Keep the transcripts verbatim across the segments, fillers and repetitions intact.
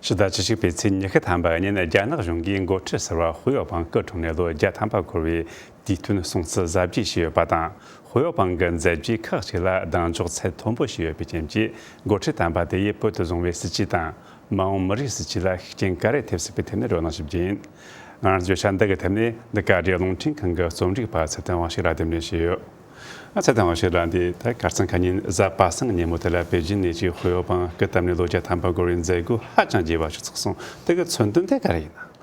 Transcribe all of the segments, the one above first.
ཕྱི་ཟླ་བཅུ་གཅིག་པའི་ཚེས་ཉི་ཤུ་ཐམ་པ་ཉིན་རྒྱ་ནག་གཞུང་གིས་འགོ་ཁྲིད་ཟུར་པ་ཧུའུ་པང་སྐུ་འཁྲུངས་ནས་ལོ་བརྒྱ་ཐམ་པ་འཁོར་བའི་དུས་སྟོན་སྲུང་བརྩི་གཟབ་རྒྱས་བྱས་ཡོད་པ་དང་། ཧུའུ་པང་གི་མཛད་རྗེས་ཁག་ཅིག་ལ་གདེང་འཇོག་ཚད་མཐོན་པོ་བྱས་ཡོད་པའི་རྐྱེན་གྱིས། འགོ་ཁྲིད་དམ་པ་དེ་ཡིས་བོད་དུ་བཟུང་བའི་སྲིད་ཇུས་དང་། མ་འོངས་མི་རིགས་སྲིད་ཇུས་ལ་ཤུགས་རྐྱེན་ག་རེ་ཐེབས་སྲིད་པའི་ཐད་ནས་བགྲོ་གླེང་ཞིབ་རྒྱས་ཡིན། ང་རང་ཚོའི་ཆ་འདི་གི་ཐད་ནས་འདི་ག་རྒྱལ་རླུང་འཕྲིན་ཁང་གི་རྩོམ་སྒྲིག་པ་ཚེ་བརྟན་དབང་ཕྱུག་ལགས་གདན་འདྲེན་བྱས་ཡོད། ཨ། ཚེ་བརྟན་དབང་ཕྱུག་ལགས། འདི་ད་ཁ་སང་ཁ་ཉིན་གཟའ་པ་སངས་ཉིན་མོ་དེ་ལ་པེ་ཅིན་ནས་ཅིག་ཧུའུ་པང་སྐུ་བལྟམས་ནས་ལོ་བརྒྱ་ཐམ་པ་འཁོར་བའི་མཛད་སྒོ་ཧ་ཅང་རྒྱས་པ་ཞིག་ཚོགས་སོང་། དེ་གི་མཚོན་དོན་དེ་ག་རེ་ཡིན་ན།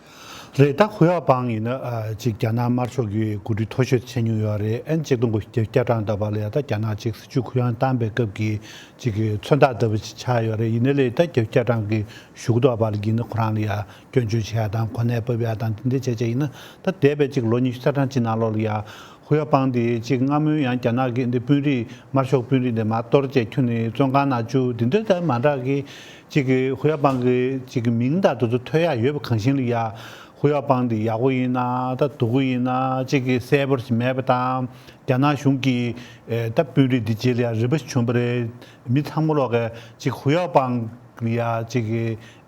རེད། ད་ཧུའུ་པང་ཡིན་ན་ཨ་ཅིག་རྒྱ་ནག་དམར་ཤོག་གི་འགོ་ཁྲིད་མཐོ་ཤོས་བྱས་མྱོང་ཡོད་རེད། ཨན་ཆིག་སྟོང་དགུ་བརྒྱ་བརྒྱ་གྲངས་ད་བར་ལ་ཡ་ད་རྒྱ་ནག་ཅིག་སྲིད་ཇུས་གུ་ཡངས་བཏང་པའི་སྐབས་ཀྱི་ཅིག་གི་མཚོན་རྟགས་ལྟ་བུ་ཅིག་ཆགས་ཡོད་རེད། ཡིན་ནའི་ལས་ད་བརྒྱ་བརྒྱ་གྲངས་ཀྱི་གཞུག་ཏུ་བར་ལ་ཡིན་ན་ཁོ་རང་ལ་ཡ་སྐྱོན་བརྗོད་བྱེད་ཡ་དང་གོ་གནས་ཕབ་ཡ་དང་དེ་འདྲ་བྱས་བྱས་ཡིན་ན། ད་འདས་པའི་ཅིག་ལོ་ཉི་ཤུ་རྩ་གྲངས་ཅིག་ནང་ལོགས་ལ་ཡ་ཧུའུ་པང་དེ་ཅིག་སྔ་མོའི་ཡང་རྒྱ་ནག་གི་འདི་དཔོན་རིགས་དམར་ཤོག་དཔོན་རིགས་འདི་མར་གཏོར་བྱས་ཁྱོན་ནས་བཙོན་ཁང་ནང་བཅུག་འདི་འདྲ་ད་མ་འདྲ་གི་ཅིག་གི་ཧུའུ་པང་གི་ཅིག་གི་མིང་དང་དེ་ཚོ་ཐོས་ཡ་ཡོད་པ་གང་ཤེས་ལ་ཡ། ཧུའུ་པང་འདི་ཡག་པོ་ཡིན་ན་ད་སྡུག་པོ་ཡིན་ན་ཅིག་གི་གསལ་པོ་ཞིག་མེད་པ་དང་། རྒྱ་ནག་གཞུང་གིས་ཨེ་ད་དཔོན་རིགས་འདི་རྗེས་ལ་ཡ་རིམ་པ་ཞིག་བྱུང་བ་རེད། མི་ཚང་མ་ལོག་གི་ཅིག་ཧུའུ་པང་ལ་ཡ་ཅིག་གི་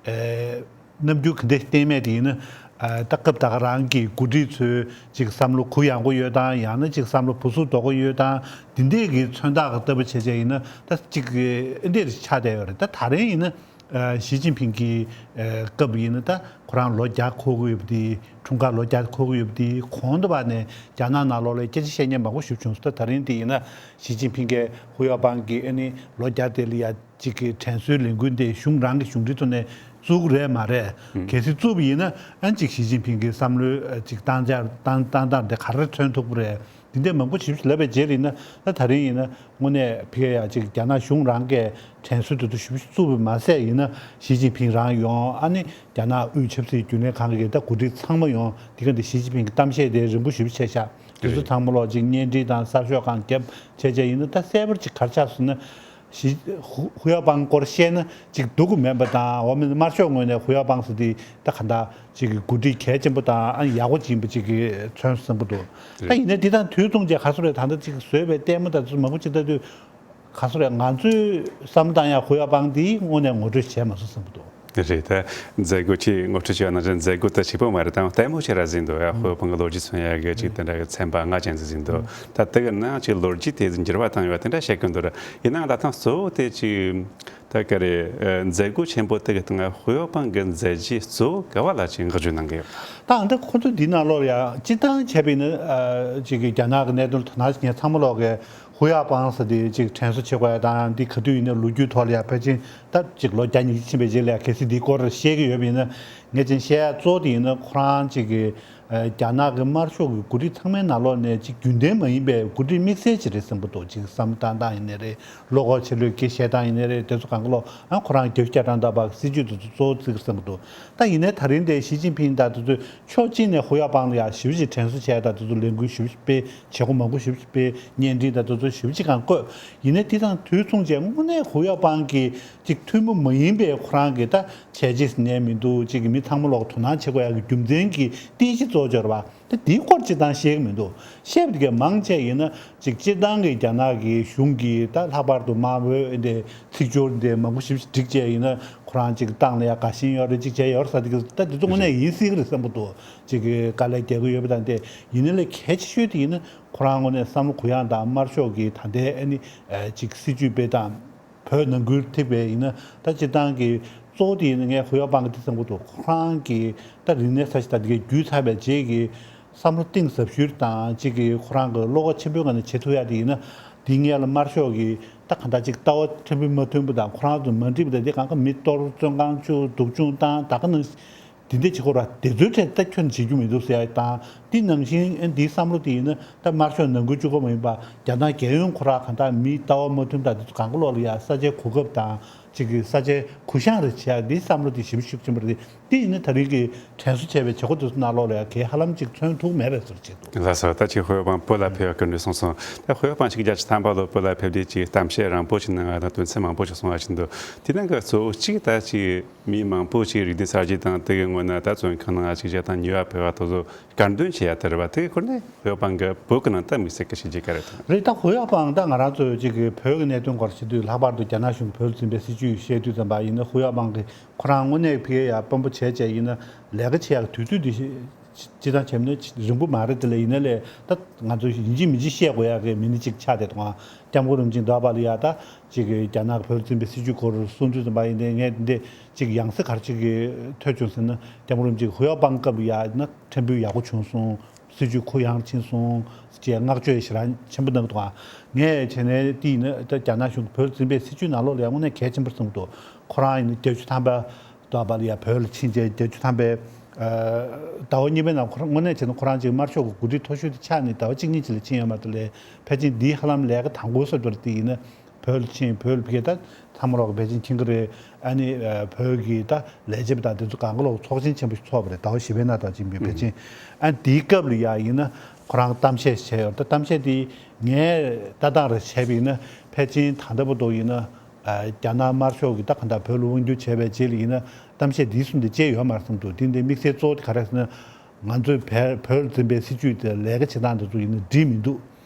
ཨེ། རྣམ་འགྱུར་ག་འདྲ་བསྟན་མེད་དེ་ཡིན་ན། ཨ་ད་སྐབས་ད་ག་རང་གི་འགོ་ཁྲིད་ཚོའི་ཅིག་བསམ་བློ་གུ་ཡངས་པོ་ཡོད་དང་ཡང་ན་ཅིག་བསམ་བློ་བུ་ཟུག་དོག་པོ་ཡོད་དང་འདི་འདྲས་ཀྱི་མཚོན་རྟགས་ལྟ་བུ་བྱས་བྱས་ཡིན་ན་ད་ཅིག་ཨེ་འདྲས་ཆགས་བསྡད་ཡོད་རེད། ད་ད་རིང་ཡིན་ན་ཨ་ཞི་ཅིན་ཕིང་གི་ཨ་སྐབས་ཡིན་ན་ད་ཁོ་རང་ལོ་བརྒྱ་འཁོར་གི་ཡོད་པ་དེ་འཁྲུངས་སྐར་ལོ་བརྒྱ་འཁོར་གི་ཡོད་པ་དེ་གོང་དུ་བར་ནས་རྒྱ་ནག་ནང་ལོགས་ལ་སྐད་ཆ་བཤད་མཁན་མང་པོ་ཞིག་བྱུང་སོང་། ད་ད་རིང་དེ་ཡིན་ན་ཞི་ཅིན་ཕིང་གིས་ཧུའུ་པང་གི་ཨ་ནི་ལོ་བརྒྱ་དེ་ལ་ཡ། གཅིག་གི་དྲན་གསོའི་ལས་འགུལ་འདི་གཞུང་རང་གི་གཞུང་འབྲེལ་ཐོག་ནས་བཙུགས་རེད་མ་རེད། ཨང་། གལ་སྲིད་བཙུགས་པ་ཡིན་ན་ཨ་ནི་གཅིག་ཞི་ཅིན་ཕིང་གི་བསམ་བློའི་ཨ་གཅིག་བཏང་འཆར་བཏང་བཏང་སྟངས་དེ་ག་རེ་མཚོན་ཐུབ་ཀྱི་རེད། འདི་འདྲ་མང་པོ་ཞིབ་ཞིབ་ལབ་པའི་རྗེས་ལ་ཡིན་ན་ད་ད་རིང་ཡིན་ན་དངོས་གནས་ཕ་གི་ཡ་གཅིག་རྒྱ་ནག་གཞུང་རང་གིས་དྲན་གསོ་དེ་ཚོ་ཞིབ་ཞིབ་བཙུགས་པ་མ་ཟད་ཡིན་ན་ཞི་ཅིན་ཕིང་རང་ཡོང་། ཨ་ནི་རྒྱ་ནག་དབུས་ཆབ་སྲིད་རྒྱུན་ལས་ཁང་གི་ད་འགོ་ཁྲིད་ཚང་མ་ཡོང་། དེ་ག་འདི་ཞི་ཅིན་ཕིང་གི་གཏམ་བཤད་དེ་རིང་པོ་ཞིབ་ཞིབ་བྱས་ཤག་དེ་ཚོ་ཚང་མ་ལོག་གཅིག་བརྙན་འཕྲིན་དང་གསར་ཤོག་ཁག་རྒྱབ་བྱས་བྱས་ཡིན་ན་ད་གསལ་པོ་གཅིག་ག་རེ་ཆགས་སོང་ན། ཞི་ཧུ་ཧུའུ་པང་སྐོར་བཤད་ན་གཅིག་སྡུག་གི་མེད་པ་དང་འོ་མ་དམར་ཤོག་ངོས་ནས་ཧུའུ་པང་ཟེར་དེ་ད་ག་འདྲ་གཅིག་གི་འགོ་ཁྲིད་གལ་ཆེན་པོ་དང་ཨ་ཡག་པོ་ཅིག་ཡིན་པ་ཅིག་གི་མཚོན་བསམ་གྱི་འདུག་ད་རེད། ཡིན་ན་འདི་དང་དུས་མཚུངས་བྱས་ག་སོ་རེད། ད་ལྟ་ཅིག་བཟོས་པའི་ལྟད་མོ་དང་དེ་ཚོ་མང་པོ་ཅིག་ལྟ་དུས་ག་སོ་རེད། ང་ཚོས་བསམ་བཏང་ཡ་ཧུའུ་པང་འདི་དངོས་གནས་ངོ་སྤྲོད་བྱས་མ་སོང་བསམ་གྱི་འདུག་རེད། ད་མཛད་སྒོ་ཆེས་ངོ་སྤྲོད་བྱས་པ་ནང་བཞིན་མཛད་སྒོ་ད་ཆེ་པོ་མ་རེད། ད་ལྟད་མོ་ཆེ་ར་ཟིན་འདུག་ཡ། ཧུའུ་པང་གི་ལོ་རྒྱུས་མཚོན་ཡ་གི་ཅིག་དེ་འདྲ་གི་ཚན་པ་ལྔ་ཅན་ཟིག་ཟིན་འདུག་ད་དེ་གི་ནང་ཅིག་ལོ་རྒྱུས་དེ་འགྱུར་བ་བཏང་ཡོད་དེ་འདྲ་བཤད་གི་འདུག་ར། ཡིན་ནའང་ད་ཐེངས་གཙོ་བོ་དེ་ཅིག་ད་ག་རེ་ཨ་མཛད་སྒོ་ཆེན་པོ་དེ་གི་སྟེང་ཧུའུ་པང་གི་མཛད་རྗེས་གཙོ་བོ་ག་བ་ལ་ཅིག་བསྔགས་བརྗོད་གནང་གི་ཡོད། ད་འདི་ཁོ་ཚོ་འདི་ནང་ལོགས་ཡ་སྤྱིར་བཏང་བྱས་པ་ཡིན་ན་ཨ་ཅིག་གི་རྒྱ་ནག་གི་གནད་དོན་ལ་དོ་སྣང་བྱེད་མཁན་ཚང་མ་ལོག་གི་ཧུའུ་པང་ཟེར་དེ་ཅིག་དྲན་གསོ་བྱེད་དགོས་ཡ་དང་འདི་ག་དུས་ཡིན་ནའི་ལོ་རྒྱུས་ཐོག་ལ་ཡ་ཕལ་ཆེར་ད་ཅིག་ལོ་བརྒྱ་ཉི་ཤུ་ཕྱིན་པའི་རྗེས་ལ་ཡ་གལ་སྲིད་འདིའི་སྐོར་བཤད་ཀྱི་ཡོད་པ་ཡིན་ན་ངས་ཅིག་བཤད་ཡ་གཙོ་བོ་དེ་ཡིན་ན་ཁོ་རང་ཅིག་གི་ཨ་རྒྱ་ནག་གི་དམར་ཤོག་གི་འགོ་ཁྲིད་ཚང་མའི་ནང་ལོགས་ནས་ཅིག་རྒྱུན་ལྡན་མ་ཡིན་པའི་འགོ་ཁྲིད་དམིགས་བསལ་ཅིག་རེད་བསམ་གྱི་འདུག་ཅིག་བསམ་བློ་བཏང་སྟངས་ཡིན་ནའི་རེད། བློ་ཁོག་ཆེ་ལོས་སྐད་བཤད་སྟངས་ཡིན་ནའི་རེད། དེ་ཚོ་གང་ག་ལོག་ཨ་ཁོ་རང་རྒྱ་ཤུགས་རྒྱ་གྲམ་ད་བག་སྲིད་ཇུས་དེ་ཚོ་གཙོ་བོ་བརྩི་གི་བསམ་གྱི་འདུག་ད་ཡིན་ནའི་ད་རིང་དེ་ཞི་ཅིན་ཕིང་དང་དེ་ཚོས་ཕྱོགས་གཅིག་ནས་ཧུའུ་པང་ལ་ཡ་ཞེ་པོ་ཅིག་དྲན་གསོ་བྱས་དང་དེ་ཚོ་ལས་འགུལ་ཞེ་པོ་ཅིག་སྤེལ། བྱེད་སྒོ་མང་པོ་ཞེ་པོ་ཅིག་སྤེལ། བརྙན་འཕྲིན་དང་དེ་ཚོ་ཞེ་པོ་ཅིག་གང་བཀོད། ཡིན་ནའི་དེ་དང་དུས་མཚུངས་བྱས་དངོས་གནས་ཧུའུ་པང་གི་ཅིག་ཐུན་མོང་མ་ཡིན་པའི་ཁོ་རང་གི་ད་བྱས་རྗེས་ཟིན་ནས་མི་འདུག་ཅིག་གི་མི་ཚང་མ་ལོག་དོ་སྣང་བྱེད་དགོས་ཡག་གི་རྒྱུ་མཚན་གྱི་རྟེན་གཞི་གཙོ་བོ་འབྱོར་བ། ད་དེའི་སྐོར་སྤྱིར་བཏང་བཤད་ཀྱི་མི་འདུག་བཤད་པ་དེ་གའི་མང་ཆེ་ཡིན་ན་ཅིག་སྤྱིར་བཏང་གི་རྒྱ་ནག་གི་གཞུང་གིས་ད་ལྷག་པར་དུ་དམར་པོའི་འདི་ཚིག་སྦྱོར་འདི་མང་པོ་ཞིག་བསྒྲིགས་བྱས་ཡིན་ན་ཁོ་རང་ཅིག་ཏང་ལ་ཡ་དགའ་ཞེན་ཡོད་རེད། ཅིག་བྱས་ཡོད་རེད་ཟེར། དེ་གི་ད་དེ་ཚོ་དངོས་གནས་ཡིན་སྲིད་ཀྱི་རེད་བསམ་གྱི་འདུག་ཅིག་གི་དཀའ་ལས་རྒྱག་གི་ཡོད་པ་དང་དེ་ཡིན་ནའི་ལས་གལ་ཆེ་ཤོས་དེ་ཡིན་ན་ཁོ་རང་དངོས་གནས་བསམ་བློ་གུ་ཡངས་དང་དམར་ཤོག་གི་ད་ལྟའི་ཨ་ནི་ཅིག་སྲིད་ཇུས་སྤེལ་སྟངས། བོད་ནང་ཁུལ་ཐེག་པའི་ཡིན་ན་ད་སྤྱིར་བཏང་གི་གཙོ་བོ་དེ་ཡིན་ན་ངས་ཧུའུ་པང་གི་དེ་བསམ་གྱི་འདུག་ཁོ་རང་གི་ད་རིག་གནས་ས་ཆ་ད་དེ་གའི་བརྒྱུད་ཚར་བའི་རྗེས་ཀྱི་བསམ་བློ་གཏིང་ཟབ་ཤོས་དང་གཅིག་གི་ཁོ་རང་གི་བློ་ཁོག་ཆེན་པོའི་ངང་ནས་བྱེད་ཐུབ་ཡ་དེ་ཡིན་ན་དེ་སྔོན་ལ་དམར་ཤོག་གི་ད་གང་ལྟར་ཅིག་ལྟ་བ་ཕྲན་བུ་མ་མཐུན་པ་དང་ཁོ་རང་ཚོ་མ་འགྲིག་པ་དང་དེ་གང་ག་མི་གཏོར་བཙོན་ཁང་བཅུག་སྡུག་སྦྱོང་བཏང་ད་ག་ནང་དེ་འདྲས་བྱེད་ཁོ་ར་དེ་ཚོའི་གྲས་ད་ཁྱོན་བྱེད་རྒྱུ་མི་འདུག་ཟེར་ཡ་དང་དེ་ནང་བཞིན་འདིའི་བསམ་བློ་དེ་ཡིན་ན་ད་དམར་ཤོག་ནང་ཁུལ་གཅིག་པོ་མ་ཡིན་པ་རྒྱ་ནག་རྒྱལ་ཡོངས་ཁོ་ར་གང་ལྟར་མི་ལྟ་བ་མ་མཐུན་དང་དེ་ཚོ་གང་ག་ལོག་ལ་ཡ་ས་ཆའི་གོ་སྐབས་དང་གཅིག་གི་ས་ཆའི་གུ་བཤངས་རེ་བྱེད་ཡ་འདིའི་བསམ་བློ་དེ་ཞེ་པོ་ཤུགས་ཆེན་པོ་རེད། དེ་ཡིན་ན་ད་རིང་གི་དྲན་གསོ་བྱས་པའི་བྱེད་སྒོ་དེ་ཚོ་ནང་ལོགས་ལ་ཡ་གལ་ཧ་ལམ་ཅིག་མཚོན་ཐུབ་མེད་པའི་བཟོ་འདྲ་ཅིག་འདུག་ལགས་སོ། ད་ཅིག་ཧུའུ་པང་བོད་ལ་ཕེབས་ཡ་སྐུ་མགྲོན་གསུངས་སོང་། ད་ཧུའུ་པང་ཅིག་བརྒྱད་ཅུ་ཐམ་པ་ལོ་བོད་ལ་ཕེབས་དུས་ཅིག་གཏམ་བཤད་རིང་པོ་ཞིག་གནང་བ་དང་དོན་ཚན་མང་པོ་ཞིག་གསུང་བ་ཞིག་འདུག་དེ་ནང་གི་གཙོ་བོ་གཅིག་ད་ཅིག་མི་མང་པོ་ཞིག་རིག་གནས་གསར་བརྗེ་དང་དེ་གི་སྔོན་ན་ད་བཙོན་ཁང་ནང་ཅིག་བཞག་དང་ཉེས་པ་ཕོག་པ་དེ་ཚོ་དཀར་འདོན་བྱེད་ཡ་དེ་རེད་བ། དེ་གི་སྐོར་ནས་ཧུའུ་པང་གི་བོད་ཀྱི་ནང་ད་དམིགས་བསལ་གྱི་བྱས་རྗེས་ག་རེ་དང་། རེད། ད་ཧུའུ་པང་ད་ང་རང་ཚོ་ཅིག་གི་བོད་ཀྱི་གནད་དོན་སྐོར་བྱེད་དུས་ལྷག་པར་དུ་རྒྱ་ནག་གཞུང་བོད་ལ་འཛིན་པའི་སྲིད་ཇུས་ རྒྱུས་བཤད་དུས་ཙམ་པ་ཡིན་ན། ཧུའུ་ཡའོ་པང་གིས་ཁོ་རང་དངོས་གནས་ཕ་གིར་ཡར་དཔོན་པོ་བྱས་བྱས་ཡིན་ན། ལས་ཀ་བྱེད་ཡག་དུས་ཚོད་འདི་སྤྱིར་བཏང་བྱས་ན་རིང་པོ་མ་རེད་དེ་ལས། ཡིན་ན་ལས་ད་ང་ཚོ་ཡིན་གཅིག་མིན་གཅིག་བཤད་དགོས་ཡག་གི་མི་སྣ་གཅིག་ཆགས་བསྡད་འདུག་ཨང་། སྐྱབས་མགོན་རིན་པོ་ཆེ་འདི་བར་ལ་ཡ་ད་ཅིག་རྒྱ་ནག་གིས་བོད་ལ་འཛིན་པའི་སྲིད་བྱུས་སྐོར་གསུང་དུས་ཙམ་པ་ཡིན་ཏེ། ངས་འདི་ཅིག་ཡང་སེ་ག་རེ་ཅིག་ཐོས་བྱུང་ཟེར་ན། སྐྱབས་མགོན་རིན་པོ་ཆེ་ཧུའུ་ཡའོ་པང་སྐབས་ལ་ཡ་ན་ཕྲན་བུ་ཡག་པོ་བྱུང་སོང་། སྲིད་བྱུས་གུ་ཡངས་ཕྱིན་སོང་ཅེས་བསྔགས་བརྗོད་ཞེ་དྲག་ཆེན་པོ་གནང་འདུག་ཨང་། ངས་བྱས་ན་དེ་ཡིན་ན་ད་རྒྱ་ནག་གཞུང་གིས་བོད་ལ་འཛིན་པའི་སྲིད་བྱུས་ནང་ལོགས་ལ་ཡང་དངོས་གནས་གལ་ཆེན་པོ་བཟུང་འདུག་ཁོ་རང་ཡིན་ན་བརྒྱད་ཅུ་ཐམ་པ་དུ་བ་ལ་ཡ་བོད་ལ་ཕྱིན་རྗེས། བརྒྱད་ཅུ་ཐམ་པའི་ཟླ་བ་གཉིས་པའི་ནང་ཁོ་རང་དངོས་གནས་བྱས་ན་ཁོ་རང་ཅིག་དམར་ཤོག་གི་འགོ་ཁྲིད་མཐོ་ཤོས་དེ་ཆགས་ནས་ཟླ་བ་གཅིག་གཉིས་ཅིག་ལ་ཕྱིན་ཡོད་མ་རེད་དེ་ལས། ཕལ་ཆེར་འདིའི་ཧ་ལམ་ལས་ཀ་དང་པོ་ཟེར་འདྲ་དེ་ཡིན་ན། བོད་ལ་ཕྱིན། བོད་ལ་ཕ་གིར་ད་ཚང་མ་ལོག་ཕལ་ཆེར་མཁྱེན་གྱི་རེད། ཨ་ནི་ཨ་བོད་ཀྱི་ད་ལས་བྱེད་པ་དང་དེ་ཚོ་གང་ག་ལོག་ཚོགས་ཆེན་ཆེན་པོ་ཞིག་ཚོགས་པ་རེད། ཟླ་བ་བཞི་པའི་ནང་ད་ཅིག་ཕ་གིར་ཕལ་ཆེར། ཨ་དེའི་སྐབས་ལ་ཡ་ཡིན་ན་ཁོ་རང་གཏམ་བཤད་བྱས་ཡོད། ད་གཏམ་བཤད་དེ་ངས་ལྟ་སྟངས་རེ་བྱས་པ་ཡིན་ན། ཕལ་ཆེར་ད་ལྟ་བར་དུ་ཡིན་ན་ཨ་རྒྱ་ནག་དམར་ཤོག་གིས་ད་གང་ལྟར་བོད་ལ་དབང་སྒྱུར་བྱས་པའི་རྗེས་ལ་ཡིན་ན། གཏམ་བཤད་འདི་གསུམ་དེ་བྱས་ཡོད་མ་རེད་བསམ་འདུག་དེ་འདི་དམིགས་བསལ་གཙོ་བོ་དེ་ག་རེ་ཟེར་ན། ང་ཚོས་བལ་བོད་ལ་འཛིན་པའི་སྲིད་བྱུས་དེ་ལས་ཀ་བྱེད་སྟངས་དེ་ཚོ་ཡིན་ན་འགྲིག་མི་འདུག་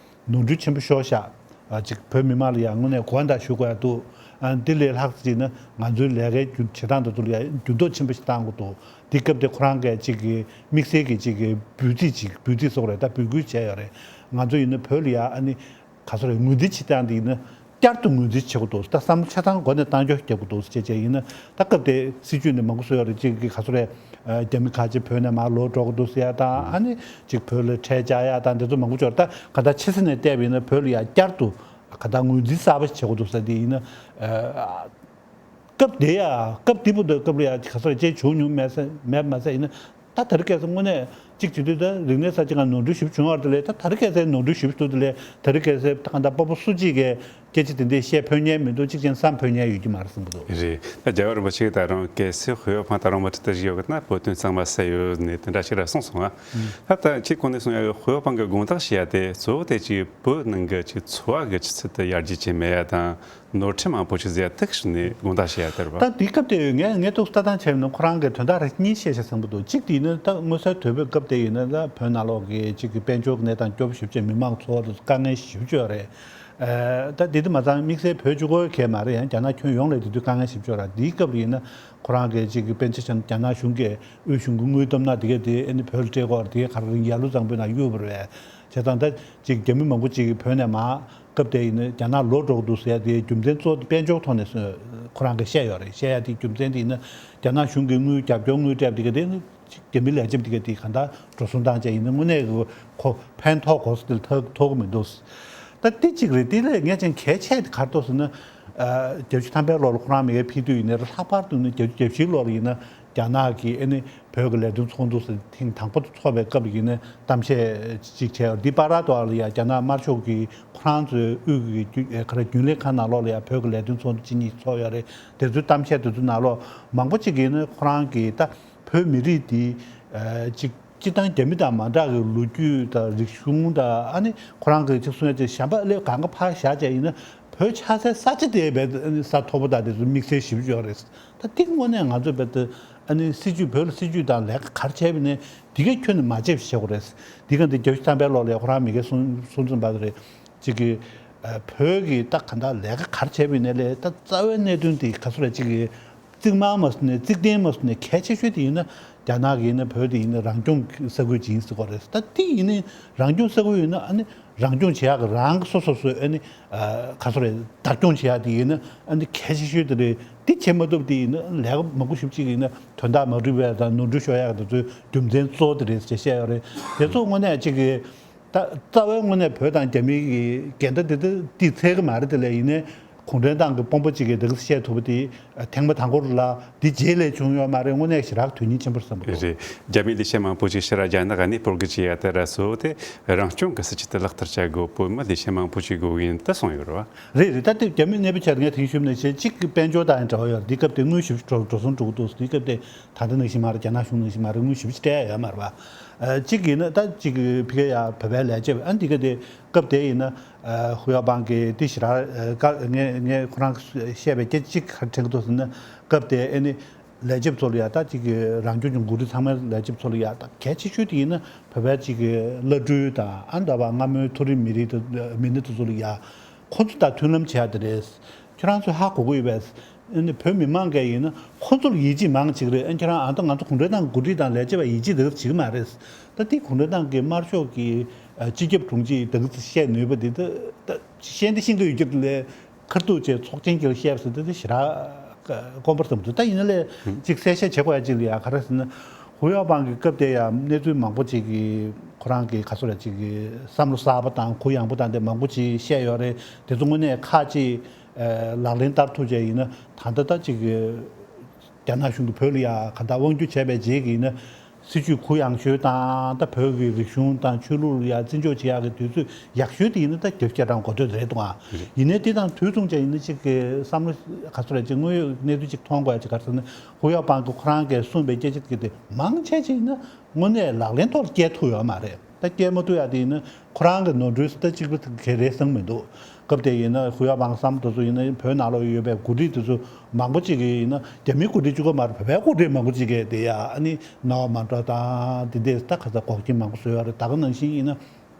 ནོར་འཁྲུལ་ཆེན་པོ་ཤོར་ཤག་ཨ་ཅིག་བོད་མི་མང་ལ་ཡང་དངོས་གནས་གོ་བ་འདྲ་ཞུ་དགོས་ཡ་འདུག་ཨ་འདི་ལས་ལྷག་ཅིག་ན་ང་ཚོའི་ལས་ཀའི་རྒྱུ་བྱེད་སྟངས་དེ་ཚོ་ལ་ཡང་འགྱུར་ལྡོག་ཆེན་པོ་ཞིག་བཏང་དགོས་འདུག་དེ་སྐབས་དེ་ཁོ་རང་གིས་ཅིག་གི་དམིགས་བསལ་གྱི་ཅིག་གི་འབོད་ཚིག་ཅིག་འབོད་ཚིག་སོགས་རེད། ད་འབོད་སྐུལ་བྱས་ཡོད་རེད། ང་ཚོ་ཡིན་ན་བོད་ལ་ཡ་ཨ་ནི་ག་ཚོད་རེད། ངོས་འཛིན་བྱེད་སྟངས་དེ་ཡིན་ན་བསྐྱར་དུ་ངོས་འཛིན་བྱེད་དགོས་འདུག་ད་བསམ་བློ་ཆ་ཚང་སྒོ་ནས་གཏན་འཇགས་བརྒྱབ་དགོས་འདུག་ཅེས་བྱས་ཡིན་ན། ད་སྐབས་དེ་སྲིད་བྱུས་ནས་མང་པོ་བཟོས་ཡོད་རེད། ཅིག་གི་ག་ཚོད་རེད། ཨ་རྒྱ་མི་ཁ་ཆེ་བོད་ནས་མར་ལོག་འགྲོ་དགོས་འདུག་ཟེར་ཡ་དང་། ཨ་ནི་ཅིག་བོད་ལ་ཁྲལ་བཅག་ཡ་དང་དེ་ཚོ་མང་པོ་ཅིག་ཡོད་རེད། ད་ག་ད་ཕྱི་ས་ནས་བལྟས་པ་ཡིན་ན་བོད་ལ་ཡ་བསྐྱར་དུ་ག་ད་ངོས་འཛིན་གསར་པ་ཞིག་བྱེད་དགོས་འདུག་ཟེར། དེ་ཡིན་ན་ཨ་སྐབས་དེ་ཡ་སྐབས་དེ་བར་དུ་སྐབས་ལ་ཡ་ག་ཚོད་རེད། ཅེས་བྱུང་མྱོང་མེད་ས་མེད་མ་ཟད་ཡིན་ན། ད་དེ་རིང་ཁ་སང་དངོས་གནས་གཅིག་བྱེད་དུས་ད་རིག་གནས་གསར་བརྗེ་ཁང་ནོར་འཁྲུལ་ཞེ་པོ་བྱུང་བ་རེད་དེ་ལས། ད་དེ་རིང་ཁ་སང་ནོར་འཁྲུལ་ཞེ་པོ་འདུག་དེ་ལས། དེ་རིང་ཁ་སང་ད་གང་ལྟར་སྤོ་བོ་སུ་གཅིག་གིས་སྐད་ཆ་དེ་འདྲས་བཤད་ཕོད་མཁན་མི་འདུག་གཅིག་བྱས་ན་བསམ་ཕོད་མཁན་ཡོད་ཀྱི་མ་རེད་བསམ་གྱི་འདུག་རེད། ད་རྒྱལ་བ་རིན་པོ་ཆེ་ད་རུང་གལ་སྲིད་ཧུའུ་པང་ད་རུང་མུ་མཐུད་དུ་བཞུགས་ཡོད་ན་བོད་དོན་གཙང་མ་སེལ་ཡོད་ནས་དེ་འདྲ་ཞིག་ར་གསུངས་སོང་ང་། ད་ད་ཁྱེད་གོང་ནས་གསུངས་ཡ་ཧུའུ་པང་གི་དགོངས་དག་བྱེད་ཡ་དེ་གཙོ་བོ་དེ་ཅིག་བོད་ནང་གི་ཅིག་འཚོ་བ་གི་ཆུ་ཚད་དེ་ཡར་རྒྱས་བྱས་མེད་ཡ་དང་། ནོར་འཁྲུལ་མང་པོ་ཞིག་བཟོས་ཡ་དེ་གི་ནས་དགོངས་དག་བཞེས་ཡ་དེ་རེད་པ། ད་དེའི་སྐབས་དེ་ངས་ངས་ཏོག་ཙམ་ལྟ་སྟངས་བྱས་ན་ཁོ་རང་གིས་དོན་དག་རིགས་གཉིས་བཤད་བཞག་བསམ་གྱི་འདུག་གཅིག་དེ་ཡིན་ན་ད་མངོན་གསལ་དོད་པོའི་སྐབས་དེ་ཡིན་ན་ད་བོད་ནང་ལོགས་ཀྱི་གཅིག་གི་དཔལ་འབྱོར་གྱི་གནས་སྟངས་སྐྱོ་པོ་ཞེ་པོ་ཅིག་མི་མང་འཚོ་བ་དེ་དཀའ་ངལ་ཞེ་པོ་ཅིག་ཡོད་རེད། ཨ་ད་དེ་དེ་མ་ཚང་དམིགས་བསལ་བོད་གཅིག་པོ་གས་མ་རེད། ཡང་རྒྱ་ནག་ཁྱོན་ཡོངས་ལ་དེ་དུས་དཀའ་ངལ་ཞེ་པོ་ཅིག་ཡོད་རེད། དེའི་སྐབས་ལ་ཡིན་ན་ཁོ་རང་གིས་གཅིག་གི་དཔེར་ན་ཆ་བཞག་ན་རྒྱ་ནག་གཞུང་གིས་དབུས་གཞུང་གི་དངུལ་བཏབ་ན་དེ་གས་དེ་ཨ་ནི་བོད་ལ་སྤྲད་དགོས་རེད། དེ་གས་ག་རེ་ཡར་ལུང་བཟང་པོའི་ནང་གཡུག་པ་རེད། བྱས་ཙང་ད་ཅིག་རྒྱ་མི་མང་པོ་ཅིག་གིས་བོད་ནས་མར་སྐབས་དེ་ཡིན་ན་རྒྱ་ནག་ལོག་འགྲོ་གི་འདུག་ཟེར་ཡ་དེའི་རྒྱུ་མཚན་གཙོ་བོ་དེ་དཔལ་འབྱོར་ཐོག་ནས་ཁོ་རང་གིས་བཤད་ཡོད་རེད། བཤད་ཡ་དེའི་རྒྱུ་མཚན་དེ་ཡིན་ན་རྒྱ་ནག་གཞུང་གིས་དངུལ་རྒྱབ་སྐྱོར་དངུལ་སྤྲད་པ་དེ་ག་དེ་ནི་ཅིག་རྒྱ་མི་ལས་བྱེད་པ་དེ་ག་དེ་གང་ལྟར་འགྲོ་སོང་བཏང་བྱས་ཡིན་ན་དངོས་གནས་ཁོ་ཕན་ཐོགས་གོ་ས་དེ་ལ་ཐོགས་ཐོགས་ཀྱི་མི་འདུག་ད་དེ་གཅིག་རེད། དེ་ལས་ངས་ཅང་གལ་ཆེ་དེ་ག་རེ་འདུག་ཟེར་ན། ཨ་བརྒྱད་ཅུ་ཐམ་པའི་ལོ་ལ་ཁོ་རང་མི་ཡར་ཕེབས་དུས་ཡིན་ན། ལྷག་པར་དུ་ནི་བརྒྱད་ཅུ་གྱ་བཞིའི་ལོ་ལ་ཡིན་ན་རྒྱ་ནག་གི་ཨ་ནི་བོད་ཀྱི་ལས་དོན་ཚོགས་འདུ་ཟེར་ཐེངས་དང་པོ་དེ་ཚོགས་པའི་སྐབས་ལ་ཡིན་ན་གཏམ་བཤད་ཅིག་བྱས་ཡོད། འདི་བར་དུ་ལ་ཡ་རྒྱ་ནག་དམར་ཤོག་གི་ཁོ་རང་ཚོའི་དབུས་ཀྱི་རྒྱུན་ཨེ་ག་རེ་རྒྱུན་ལས་ཁང་ནང་ལོགས་ལ་ཡ་བོད་ཀྱི་ལས་དོན་ཚོགས་འདུ་གཅིག་གཉིས་ཚོགས་ཡོད་རེད། དེ་ཚོའི་གཏམ་བཤད་དེ་ཚོའི་ནང་ལོགས་མང་པོ་ཅིག་གིས་ནི་ཁོ་རང་གིས་ད་བོད་མི་རིགས་འདི་ཨ་ཅིག་སྤྱིར་བཏང་རྒྱ་མི་དང་མ་འདྲ་བའི་ལོ་རྒྱུས་དང་རིག་གཞུང་དང་། ཨ་ནི་ཁོ་རང་གིས་ཅིག་གསུང་ཡ་ཅིག་གཞན་པ་ལས་གང་ག་ཕར་བཞག་བྱས་ཡིན་ན་བོད་ཆགས་སའི་ས་ཆ་དེ་བས་ས་མཐོ་པོ་དང་དེ་ཚོ་དམིགས་བསལ་ཞེ་པོ་ཅིག་ཡོད་རེད། ད་དེ་དངོས་གནས་ང་ཚོ་བས་ད་ཨ་ནི་སྲིད་བྱུས་བོད་ལ་སྲིད་བྱུས་དང་ལས་ཀ་ག་རེ་བྱས་པ་ཡིན་ནའི་དེ་གས་ཁྱོན་ནས་མ་བརྗེད་པ་ཞིག་བྱེད་དགོས་རེད། དེ་ག་འདི་བརྒྱད་ཅུ་ཐམ་པའི་ལོ་ལ་ཁོ་རང་མི་སྒེར་གསུང་གསུང་ཚུལ་འབའ་རེད། ཅིག་གི་ཨ་བོད་ཀྱི་ད་ག་འདྲ་ལས་ཀ་ག་རེ་བྱས་པ་ཡིན་ནའི་ལས་ད་རྩ་བའི་གནད་དོན་དེ་ག་ཚོད་རེད། ཅིག་གི་རྩིག་རྨང་མ་བཟོས་ནས་རྩིག་གདན་མ་བཟོས་ནས་གལ་ཆེ་ཤོས་དེ་ཡིན་ན་རྒྱ་ནག་གི་ཡིན་ན་བོད་དེ་ཡིན་ན་རང་སྐྱོང་གི་ས་ཁུལ་ཅིག་ཡིན་ཟེར་གྱི་རེད། ད་དེ་ཡིན་ན་རང་སྐྱོང་ས་ཁུལ་ཡིན་ན་ཨ་ནི་རང་སྐྱོང་བྱེད་ཡག་གི་རང་གི་སོ་སོ་སོས་ཨ་ནི་ཨ་ག་ཚོད་རེད། བདག་སྐྱོང་བྱེད་ཡག་དེ་ཡིན་ན་ཨ་ནི་གལ་ཆེ་ཤོས་དེ་རེད། དེ་བྱེད་མ་ཐུབ་དེ་ཡིན་ན་ལས་ཀ་མང་པོ་ཞེ་པོ་ཅིག་ཡིན་ན་དོན་དག་མ་འགྲུབ་པ་དང་ནོར་འཁྲུལ་ཤོར་ཡག་དེ་ཚོའི་རྒྱུ་མཚན་གཙོ་བོ་དེ་རེད་ཅེས་བཤད་ཡོད་རེད། དེ་ཚོ་དངོས་གནས་ཅིག་གི་ད་རྩ་བའི་དངོས་གནས་བོད་དང་རྒྱ་མི་གི་འགལ་ཟླ་དེ་དེ་དེ་འཚོལ་གི་མ་རེད། དེ་ལས་ཡིན་ནའི་གུང་ཁྲན་ཏང་གི་དཔོན་པོ་གཅིག་གིས་དེ་ག་བཤད་ཐུབ་པ་དེ་ཐེངས་མ་དང་པོ་རེད་ལ། དེ་རྗེས་ལས་བྱུང་ཡོད་མ་རེད། དངོས་གནས་ཞེ་དྲག་དོན་སྙིང་ཆེན་པོ་རེད་བསམ་གྱི་འདུག་རེད། རྒྱ་མིའི་ལས་བྱེད་མང་པོ་ཞིག་ཕྱིར་རྒྱ་ནག་ནས་སྤོ་རྒྱུ་བྱས་ཡ་དེ་ར་སོ་དེ་རང་སྐྱོང་གི་སྲིད་བྱུས་དེ་ལག་བསྟར་བྱ་དགོས་བོད་མི་ལས་བྱེད་མང་པོ་ཞིག་དགོས་ཡིན་ད་གསུངས་ཡོད་རེད་བ། རེད་རེད། ད་དེ་རྒྱ་མི་གནས་བབ་ཆ་ངས་ཐེངས་ཤུལ་ནས་བཤད། གཅིག་གི་དཔལ་འབྱོར་དང་ཡང་འབྲེལ་བ་ཡོད་རེད། དེ་སྐབས་དེ་དངུལ་ཞེ་པོ་ཅིག་འགྲོ་འགྲོ་སོང་འགྲོ་གི་འདུག་དེ་སྐབས་དེ་ད་ལྟ་ནང་བཞིན་མ་རེད། རྒྱ་ནག་གཞུང་ནང་བཞིན་མ་རེད། དངུལ་ཞེ་པོ་ཅིག་སྤྲད་ཡ་ཡོད་མ་རེད་པ། ཨ་གཅིག་ཡིན་ན་ད་གཅིག་ཕ་གི་ཡ་བོད་པའི་ལས་བྱེད་པ་ཨ་འདི་ག་དེ་སྐབས་དེ་ཡིན་ན་ཨ་ཧུའུ་ཡའོ་པང་གིས་དེ་ཞེ་དྲག་ཨ་ཀ་ངས་ངས་ཁོ་རང་བཤད་པའི་སྐད་ཅིག་ག་རེ་དྲན་གྱི་འདུག་ཟེར་ན། སྐབས་དེ་ཨ་ནི་ལས་བྱེད་པ་ཚོ་ལ་ཡ་ད་གཅིག་གི་རང་སྐྱོང་ལྗོངས་འགོ་ཁྲིད་ཚང་མའི་ལས་བྱེད་པ་ཚོ་ལ་ཡ་ད་གལ་ཆེ་ཤོས་དེ་ཡིན་ན་བོད་པའི་གཅིག་གི་བླ་སྤྲུལ་དང་ཨ་འདྲ་བ་སྔ་མོའི་མཐོ་རིམ་མི་རིགས་དེ་མི་སྣ་དེ་ཚོ་ལ་ཡ་ཁོ་ཚོ་དང་མཐུན་ལམ་བྱེད་ཡ་དེ་རེད། ཁྱོད་རང་ཚོས་ཧ་གོ་གི་ཡོད་པས། ཨ་ནི་བོད་མི་མང་གས་ཡིན་ན་ཁོ་ཚོར་ཡིད་ཆེས་མང་ཅིག་རེད། ཨ་ཁྱེད་རང་ཨ་ད་ང་ཚོ་གུང་ཁྲན་ཏང་གི་འགོ་ཁྲིད་དང་ལས་བྱེད་པ་ཡིད་ཆེས་དེ་ག་བྱེད་ཀྱི་མ་རེད། ད་དེ་གུང་ཁྲན་ཏང་གི་དམར་ཤོག་གི་ཨ་སྤྱི་ཁྱབ་དྲུང་ཆེ་དེ་ག་བཤད་ནུས་པ་དེ་ད་ད་ཤེས་འདི་ཤེས་ཀྱི་ཡོད་ཀྱི་ལས། ཁ་ཐུག་ཅེས་ཚོགས་ཆེན་གྱིས་བཤད་ཟེར་དེ་དེ་ཞེ་དྲག་དཀོན་པོར་བསམ་འདུག་ད་ཡིན་ན་ལས་ཅིག་གསལ་བཤད་བྱེད་དགོས་ཡ་ཅིག་ལ་ཡ་ག་རེ་ཟེར་ན། ཧུ་ཡའོ་པང་གི་སྐབས་དེ་ཡ་གནས་ཚུལ་མང་པོ་ཅིག་གི་ཁོ་རང་གི་ག་ཚོད་ར་ཅིག་གི་བསམ་བློ་གསར་པ་དང་གུ་ཡངས་པོ་དང་དེ་མང་པོ་ཅིག་བཤད་ཡོད་རེད། དེ་ཚོ་དངོས་གནས་ཁག་ཅིག་ལག་ལེན་བསྟར་ཐུབ་བྱས་ཡིན་ན་ད་ལྟ་ད་ཅིག་གི་རྒྱ་ནག་གཞུང་གིས་བོད་ལ་ཡ་ག་ད་དབང་སྒྱུར་བྱས་པའི་རྗེས་ཀྱི་ཡིན་ན། སྲིད་ཇུས་གུ་ཡངས་ཤོས་དང་ད་བོད་ཀྱི་རིག་གཞུང་དང་ཆོས་ལུགས་ལ་ཡ་བརྩི་འཇོག་བྱེད་ཡག་གི་དུས་ཚོད་ཡག་ཤོས་དེ་ཡིན་ན་ད་བརྒྱད་ཅུ་གྱ་གྲངས་འགོ་སྟོད་རེད་འདུག་ཨ། ཡིན་ནའི་དེ་དང་དུས་མཚུངས་བྱས་ཡིན་ན་གཅིག་གི་བསམ་བློ་ག་ཚོད་རེད་ཅིག་དངོས་ཡོད་གནས་ཚུལ་ཅིག་མཐོང་དགོས་ཡ་ཅིག་ག་རེ་ཟེར་ན་ཧུ་ཡའོ་པང་གིས་ཁོ་རང་གིས་གསུངས་པའི་སྐད་ཆ་དེ་མང་ཆེ་ཅིག་ཡིན་ན་དངོས་གནས་ལག་ལེན་ཐོག་ལ་བསྐྱལ་ཐུབ་ཡོད་མ་རེད། ད་སྐྱེལ་མ་ཐུབ་ཡ་དེ་ཡིན་ན་ཁོ་རང་གི་ནོར་འཁྲུལ་ཟེར་ད་གཅིག་པ་ག་རེ་བསམ་མི་འདུག་སྐབས་དེ་ཡིན་ན་ཧུ་ཡའོ་པང་བསམ་དེ་ཚོ་ཡིན་ན་བོད་ནང་ལོགས་ཡོད་པའི་འགོ་ཁྲིད་དེ་ཚོ་མང་པོ་ཅིག་གིས་ཡིན་ན་རྒྱ་མིའི་འགོ་ཁྲིད་གཅིག་པ་མ་རེད། བོད་པའི་འགོ་ཁྲིད་མང་པོ་ཅིག་གིས་དེ་ཡ་ཨ་ནི་རྣ་བ་མ་འགྲོ་དང་དེ་འདྲས་ད་ག་ས་འགོག་རྐྱེན་མང་པོ་བཟོས་ཡོད་རེད། ད་ག་ནང་བཞིན་ཡིན་ན་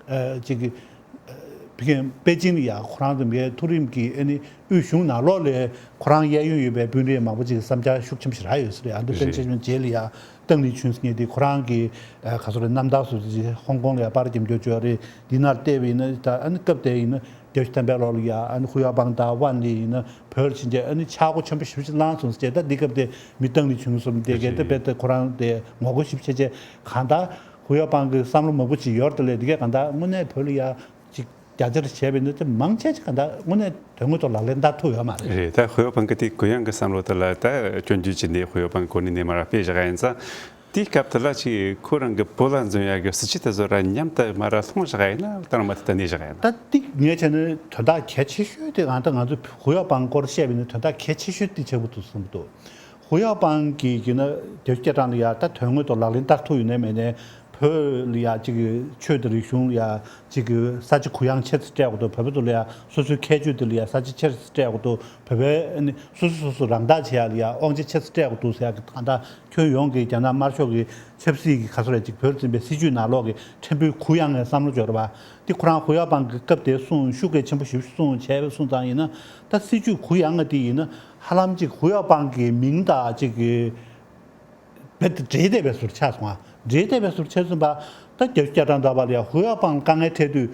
ཨ་ཅིག་གི་ཨ་བི་ཁེན་པེ་ཅིན་ལ་ཡ་ཁོ་རང་ཚོ་མི་མཐོ་རིམ་གྱི་ཨ་ནི་དབུས་གཞུང་ནང་ལོགས་ལ་ཁོ་རང་གཡས་གཡོན་ཡོད་པའི་དཔོན་རིགས་མང་པོ་ཅིག་གི་བསམ་འཆར་ཤུགས་ཆེན་པོ་ཞེ་དྲག་ཡོད་ས་རེད། ཨ་ནི་ཏེང་ཞའོ་ཕིང་རྗེས་ལ་ཡ་ཏེང་ལི་ཆུན་ཟེར་མཁན་དེ་ཁོ་རང་གི་ཨ་ག་ཚོད་རེད་རྣམ་ཐར་སུ་ཧོང་ཀོང་ལ་ཡ་པར་རྒྱབ་སྐྱོར་བྱས་རེད། འདི་ནར་བལྟས་པ་ཡིན་ན་ད་ཨ་ནི་སྐབས་དེ་ཡིན་ན་བརྒྱད་ཅུ་ཐམ་པའི་ལོ་ལ་ཡ་ཨ་ནི་ཧུ་ཡའོ་པང་དང་ཝན་ལི་ཡིན་ན་བོད་ཕྱིན་རྗེས་ཨ་ནི་ཆག་སྒོ་ཆེན་པོ་ཞེ་པོ་ཅིག་ལངས་སོང་ཟེར། ད་འདི་སྐབས་དེ་མི་ཏེང་ལི་ཆུན་གསུམ་དེ་གས་དེ་རྦད་དེ་ཁོ་རང་དེ་ངོ་རྒོལ་ཞེ་པོ་བྱས་རྗེས་གང་ལྟར་ཧུ་ཡའོ་པང་གི་བསམ་བློ་མང་པོ་ཅིག་ཡོད་རེད། དེ་ལས་འདི་གས་གང་ལྟར་དངོས་གནས་བོད་ལ་ཡ་ཅིག་རྒྱ་ཆེར་བྱས་པ་ཡིན་ན་དེ་མང་ཆེ་ཅིག་གང་ལྟར་དངོས་གནས་དོན་དངོས་ཐོག་ལག་ལེན་བསྟར་ཐུབ་ཡོད་མ་རེད། རེད། ད་ཧུ་ཡའོ་པང་གི་དེ་གུ་ཡངས་ཀྱི་བསམ་བློ་དེ་ལ་ད་སྐྱོན་བརྗོད་བྱས་ནས་ཧུ་ཡའོ་པང་གོ་གནས་ནས་མར་སྤེལ་བཞག་ཡིན་ཙང་། དེའི་སྐབས་དེ་ལ་ཅིག་ཁོ་རང་གི་བོད་ལ་འཛིན་ཡག་གི་སྲིད་ཇུས་དེ་ཚོ་ར་མཉམ་དུ་མར་ལྷུང་བཞག་ཡིན་ན་ད་རང་མ་དེ་ལྟ་ནས་བཞག་ཡིན་ན། ད་ཏིག་ངས་བྱས་ན་དོན་དག་གལ་ཆེ་ཤོས་དེ་ང་ད་ང་ཚོ་ཧུ་ཡའོ་པང་སྐོར་བཤད་པ་ཡིན་ན་དོན་དག་གལ་ཆེ་ཤོས་དེ་ཆགས་ཀྱི་འདུག་བསམ་གྱི་འདུག་ཧུ་ཡའོ་པང་གིས་ཡིན་ན་བརྒྱད་ཅུ་གྱ་གྲངས་ལ་ཡ་ད་དོན་དངོས་ཐོག་ལག་ལེན་བསྟར་ཐུབ་ཡོད་ནའི་མེད་ནའི་བོད་ལ་ཡ་ཅིག་གི་ཆོས་དང་རིག་གཞུང་ལ་ཡ་ཅིག་གི་ས་ཆ་གུ་ཡངས་ཆེ་ཙམ་སྤྲད་དགོས་འདུག་བོད་པ་ཚོ་ལ་ཡ་སོ་སོའི་ཁྱད་ཆོས་དེ་ལ་ཡ་ས་ཆ་ཆེ་ཙམ་སྤྲད་དགོས་འདུག་བོད་པའི་ཨ་ནི་སོ་སོ་སོ་སོ་རང་བདག་བྱེད་ཡ་ལ་ཡ་དབང་ཆ་ཆེ་ཙམ་སྤྲད་དགོས་འདུག་ཟེར་ཡ་གི་ད་ལྟ་ཁྱོན་ཡོངས་ཀྱི་རྒྱ་ནག་དམར་ཤོག་གི་ཆབ་སྲིད་ཀྱི་ག་ཚོད་རེད་ཅིག་བོད་འཛིན་པའི་སྲིད་ཇུས་ནང་ལོགས་ཀྱི་ཕྲན་བུའི་གུ་ཡངས་པའི་བསམ་བློ་འབྱོར་བ་དེ་ཁོ་རང་ཧུ་ཡའོ་པང་གི་སྐབས་དེ་གསུངས་ཤུགས་གལ་ཆེན་པོ་ཞིག་གསུངས་བྱས་པའི་གསུངས་ཙང་ཡིན་ན་ད་སྲིད་ཇུས་གུ་ཡངས་པ་དེ་ཡིན་ན་ཧ་ལམ་ཅིག་ཧུ་ཡའོ་པང་གི་མིང་དང་ཅིག་གི་རྦད་དེ་འབྲེལ་བསྡད་པའི་བཟོ་འདྲ་ཆགས་སོང་ཨ། འབྲེལ་བསྡད་པའི་བཟོ་འདྲ་ཆགས་སོང་པ། ད་བརྒྱད་ཅུ་གྱ་གྲངས་འདྲ་པ་ལ་ཡ་ཧུ་ཡའོ་པང་ལ་དཀའ་ངལ་འཕྲད་དུས་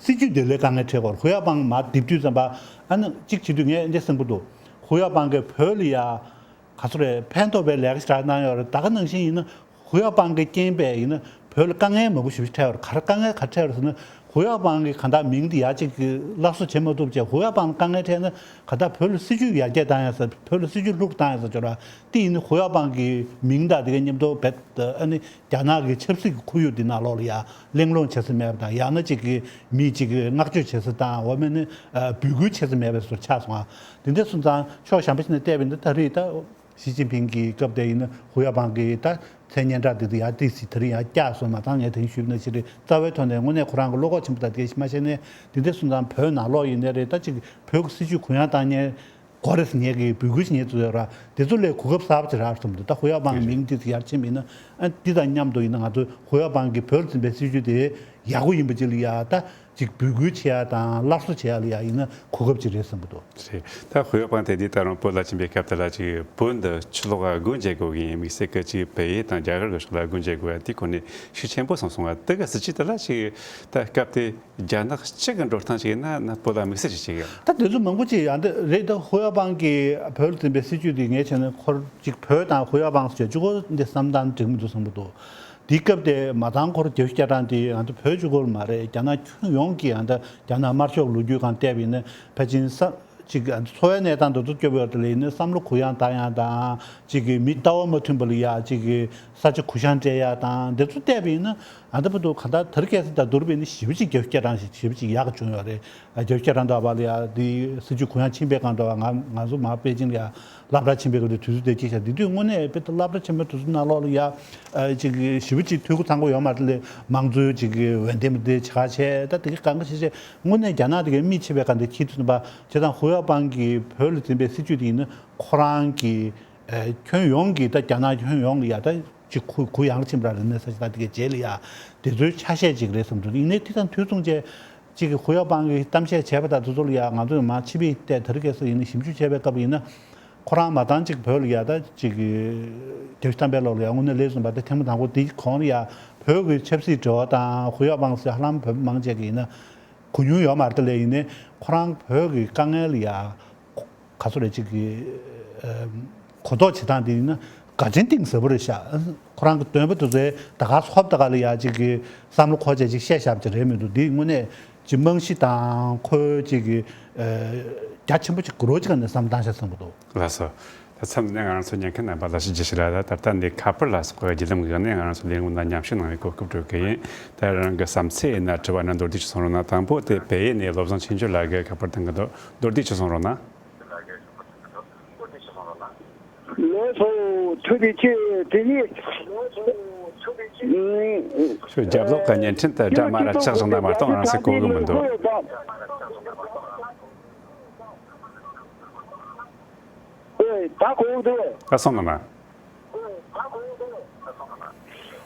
སྲིད་ཇུས་དེ་ལས་དཀའ་ངལ་འཕྲད་ཀྱི་ཡོད་རེད། ཧུ་ཡའོ་པང་མར་རྡིབ་དུས་ཙམ་པ་ཨ་ནི་གཅིག་བྱེད་དུས་ངས་འདི་གསུང་གི་འདུག་ཧུ་ཡའོ་པང་གིས་བོད་ལ་ཡ་ག་ཚོད་རེད་ཕན་ཐོགས་པའི་ལས་ཀ་ཞེ་དྲག་གནང་ཡོད་རེད། ད་ག་ནང་བཞིན་ཡིན་ན་ཧུ་ཡའོ་པང་གི་རྐྱེན་པས་ཡིན་ན་བོད་ལ་དཀའ་ངལ་མང་པོ་ཞེ་པོ་ཅིག་འཕྲད་ཡོད་རེད། ག་རེ་དཀའ་ངལ་ག་རེ་འཕྲད་ཡོད་རེད་ཟེར་ན་ཧུ་ཡའོ་པང་གི་གང་ལྟར་མིང་དེ་ཡ་གཅིག་གི་སླར་གསོ་བྱེད་མ་ཐུབ་བྱས་ཧུ་ཡའོ་པང་ལ་དཀའ་ངལ་འཕྲད་ན་གང་ལྟར་བོད་ལ་སྲིད་ཇུས་ཡར་རྒྱས་བཏང་ཡ་ཟེར་བོད་ལ་སྲིད་ཇུས་ལྷུག་བཏང་ཡ་ཟེར་འབྱོར་བ་དེ་ཡིན་ན་ཧུ་ཡའོ་པང་གི་མིང་དང་དེ་གའི་མཉམ་དུ་རྦད་དེ་ཨ་ནི་རྒྱ་ནག་གི་ཆབ་སྲིད་ཀྱི་ཁོར་ཡུག་འདི་ནང་ལོགས་ལ་ཡ་གླེང་སློང་བྱེད་ས་མེད་པ་དང་ཡང་ན་གཅིག་གི་མི་གཅིག་གི་བསྔགས་བརྗོད་བྱེད་ས་དང་འོ་མ་ནི་ཨ་འབོད་སྐུལ་བྱེད་ས་མེད་པའི་བཟོ་ཆགས་སོང་ཨ། དེ་འདྲ་སོང་ཙང་ཕྱོགས་གཞན་པ་ཞིག་ནས་བལྟས་པ་ཡིན་ན་ད་རེས་ད་ཞི་ཅིན་ཕིང་གི་སྐབས་དེ་ཡིན་ན་ཧུ་ཡའོ་པང་གི་ད་མཚན་སྙན་གྲགས་འདི་དུ་ཡར་ཏོག་ཙམ་དེ་རིང་ཡར་བཀྱགས་སོང་། མ་ཚང་ངས་དེ་རིང་ཞུས་པ་ནང་བཞིན་རེད། རྩ་བའི་ཐོག་ནས་དངོས་གནས་ཁོ་རང་གི་བློ་ཁོག་ཆེན་པོ་དང་དེ་ག་ཞིག་མ་བཤད་ནས་དེ་འདྲ་སོང་ཙང་བོད་ནང་ལོགས་ཡིན་ནའི་རེད། ད་ཅིག་བོད་ཀྱི་སྲིད་ཇུས་གུ་ཡངས་བཏང་མཁན་དགོས་རེད་ཟེར་མཁན་གྱི་འབོད་སྐུལ་བྱེད་མཁན་ཚོ་ཡོད་ར། དེ་ཚོ་ལས་གོ་སྐབས་གསར་པ་ཅིག་རག་སོང་འདུག་ད་ཧུ་ཡའོ་པང་གི་མིང་འདི་ཚོ་ཡར་ཕྱིན་པ་ཡིན་ན་ཨ་འདི་དང་མཉམ་དུ་ཡིན་ན་ང་ཚོ་ཧུ་ཡའོ་པང་གིས་བོད་ལ་འཛིན་པའི་སྲིད་ཇུས་དེ་ཡག་པོ་ཡིན་པ་ཅིག་ལ་ཡ་ད་ཅིག་འབོད་སྐུལ་བྱེད་ཡ་དང་སླར་གསོ་བྱེད་ཡ་ལ་ཡ་ཡིན་ན་གོ་སྐབས་ཅིག་རེད་བསམ་གྱི་འདུག་རེད། ད་ཧུ་ཡའོ་པང་དེ་འདི་ད་རུང་བོད་ལ་ཕྱིན་པའི་སྐབས་དེ་ལ་ཅིག་བོད་འདི་ཕྱི་ལོགས་ལ་སྒོ་འབྱེད་དགོས་ཀྱི་ཡིན། དམིགས་བསལ་གྱི་ཅིག་བལ་ཡུལ་དང་རྒྱ་གར་གྱི་ཕྱོགས་ལ་སྒོ་འབྱེད་དགོས་ཡ་དེ་ཁོ་ནས་ཤུགས་ཆེན་པོ་སོང་སོང་བ་དེ་ག་སྲིད་ཇུས་དེ་ལ་ཅིག་ད་སྐབས་དེ་རྒྱ་ནག་གཅིག་གི་འགྲོ་སྟངས་ཤིག་ཡིན་ན་ན་བོད་ལ་དམིགས་བསལ་ཞིག་བྱེད་ཀྱི་ཡོད། ད་དེ་ཚོ་མང་པོ་ཅིག་ཡང་འདི་རེད། ད་ཧུ་ཡའོ་པང་གིས་བོད་ལ་འཛིན་པའི་སྲིད་ཇུས་དེ་ངས་བྱས་ན་ཁོར་ཅིག་བོད་དང་ཧུ་ཡའོ་པང་ཟེར་གཅིག་པོ་འདི་བསམ་སྟངས་འགྲིག་མི་འདུག་བསམ་གྱི་འདུག་དེའི་སྐབས་དེ་མ་ཚང་ཁོར་བརྒྱད་ཅུ་གྱ་གྲངས་དེ་ཡང་ད་བོད་གཅིག་པོ་མ་རེད། རྒྱ་ནག་ཁྱོན་ཡོངས་ཀྱི་ཡང་ད་རྒྱ་ནག་དམར་ཤོག་ལོ་རྒྱུས་སྒང་བལྟས་པ་ཡིན་ན་ཕལ་ཆེར་ས་ཅིག་འཚོ་བའི་གནས་སྟངས་དེ་ཚོ་སྐྱོ་པོ་ཡོད་དེ་ལ་ཡིན་ན་བསམ་བློ་གུ་ཡངས་བཏང་ཡ་དང་ཅིག་གི་མི་ལྟ་བ་མ་མཐུན་པ་ལ་ཡ་ཅིག་གི་ས་ཆ་གུ་ཡངས་སྤྲད་ཡ་དང་དེ་ཚོ་བལྟས་པ་ཡིན་ན་ཨ་ད་བར་དུ་ག་ད་དེར་སྐད་ཆ་ད་བསྡུར་བ་ཡིན་ན་ཞེ་པོ་ཅིག་བརྒྱད་ཅུ་གྱ་གྲངས་ཤིག་ཞེ་པོ་ཅིག་ཡག་བྱུང་ཡོད་རེད། བརྒྱད་ཅུ་གྱ་གྲངས་འདྲ་བ་ལ་ཡ་དེ་སྲིད་ཇུས་གུ་ཡངས་ཕྱིན་པའི་སྒང་འདྲ་བ་ང་ང་ཚོ་མར་པེ་ཅིང་ལ་ཡ་སློབ་གྲྭ་ཕྱིན་པའི་སྒང་དེ་དུས་ཚོད་དེ་སྐྱེལ་ཤག་དེ་དུས་དངོས་གནས་དཔེ་ད་སློབ་གྲྭ་ཆེན་མོའི་དུས་ཚོད་ནང་ལོགས་ལ་ཡ་ཅིག་ཞེ་པོ་ཅིག་འཐུས་སྒོ་ཚང་པོ་ཡོད་མ་རེད། དེ་ལས་དམངས་གཙོའི་ཅིག་འོས་འདེམས་དེ་བྱེད་ག་བྱས་ད་དེ་གི་གང་ག་བྱས་བྱས་དངོས་གནས་རྒྱ་ནག་དེ་གའི་མིག་ཕྱེ་བའི་སྒང་དེ་ཁྱེད་ཚོ་ནི་པ་བྱས་ཙང་ཧུ་ཡའོ་པང་གིས་བོད་ལ་འཛིན་པའི་སྲིད་ཇུས་དེ་ཡིན་ན་ཁོ་རང་གི་ཁྱོན་ཡོངས་ཀྱི་ད་རྒྱ་ནག་ཁྱོན་ཡོངས་ལ་ཡ་ད་ཅིག་གུ་གུ་ཡངས་ཕྱིན་པ་རེད་ནས་ས་ཆ་ད་དེ་གའི་རྗེས་ལ་ཡ་དེ་ཚོའི་ཆ་ཤས་ཅིག་རེད་བསམ་འདུག་ཡིན་ནའི་དེ་དང་དུས་མཚུངས་བྱས་ཅིག་གི་ཧུ་ཡའོ་པང་གིས་གཏམ་བཤད་བྱས་པ་དང་དེ་ཚོ་ལ་ཡ་ང་ཚོས་མ་ཕྱི་པའི་ལྟས་དེ་རིང་ཁ་སང་ཡིན་ན་ཞིབ་འཇུག་བྱས་པའི་སྐབས་ཡིན་ན་ ཁོ་རང་མ་བཏང་ཅིག་བོད་ལ་ཡ་ད་ཅིག་གི་རྒྱལ་གཞུང་བསྟན་པའི་ལོག་ལ་ཡ་དངོས་གནས་སླེབས་སོང་བ། ད་ཐེངས་མ་དང་པོ་དེའི་གོང་ལ་ཡ་བོད་ཀྱི་ཆབ་སྲིད་འབྲེལ་བ་དང་ཧུའུ་ཡའོ་པང་ཟེར་ཧ་ལམ་བོད་མི་མང་ཆེ་གི་ཡིན་ན་གོ་མྱོང་ཡོད་མ་རེད། ད་ལས་ཡིན་ནའི་ཁོ་རང་བོད་ཀྱི་དཀའ་ངལ་ལ་ཡ་ག་ཚོད་རེད་ཅིག་གི་གོ་རྟོགས་བྱེད་སྟངས་དེ་ཡིན་ན་དགའ་ཆེན་གཏིང་ཟབ་པོ་རེད་ཤག་ཁོ་རང་གི་འདོན་པ་དེ་ཚོའི་ད་ག་ཧོབ་ད་ག་ལ་ཡ་ཅིག་གི་བསམ་བློ་འཁོར་བྱས་ཅིག་བཤད་བཞག་པ་ཅིག་རེད་མི་འདུག་འདི་དངོས་གནས་ཅིག་རྨང་གཞི་དང་ཁོའི་ཅིག་གི་རྒྱ་ཆེན་པོ་ཅིག་གུ་རོ་ཅིག་ནས་བསམ་བློ་བཏང་བཞག་བསམ་གི་འདུག་ལགས་སོ། ད་མཚམས་འདི་ནས་ང་རང་ཚོ་ཉན་མཁན་རྣམ་པ་ལ་ཞུ་རྒྱུ་ཞིག་ལ། ད་ད་ལྟ་འདི་ཁ་པར་ལ་སོགས་པའི་བརྒྱུད་ལམ་གྱི་ངང་ནས་ང་རང་ཚོ་ལས་ཁུངས་ནང་མཉམ་ཞུགས་གནང་བའི་གོ་སྐབས་སྤྲོད་ཀྱི་ཡིན། ད་རང་གི་བསམ་ཚུལ་ཡིན་ན་དྲི་བ་ཡིན་ན་མདོར་བསྡུས་ཅིག་གསུང་རོགས་གནང་། དང་པོ་དེ་བལ་ཡུལ་ནས་བློ་བཟང་ཆོས་འབྱོར་ལགས་ཀྱིས་ཁ་པར་བཏང་གི་འདུག་མདོར་བསྡུས་ཅིག་གསུང་རོགས་གནང་། ལགས་སོ། ཐུགས་རྗེ་ཆེ། དེ་ནི། ཁྱོད་རྒྱབ་ལོགས་ཀྱི་བརྙན་འཕྲིན་དེ་འདྲ་མ་ར་ཆག་བཞག་ན་མ་གཏོགས་ང་རང་ཚོས་གོ་གི་མི་འདུག་ཨེ། ད་གོ་གི་འདུག་ཨ། སོང་ང་ན།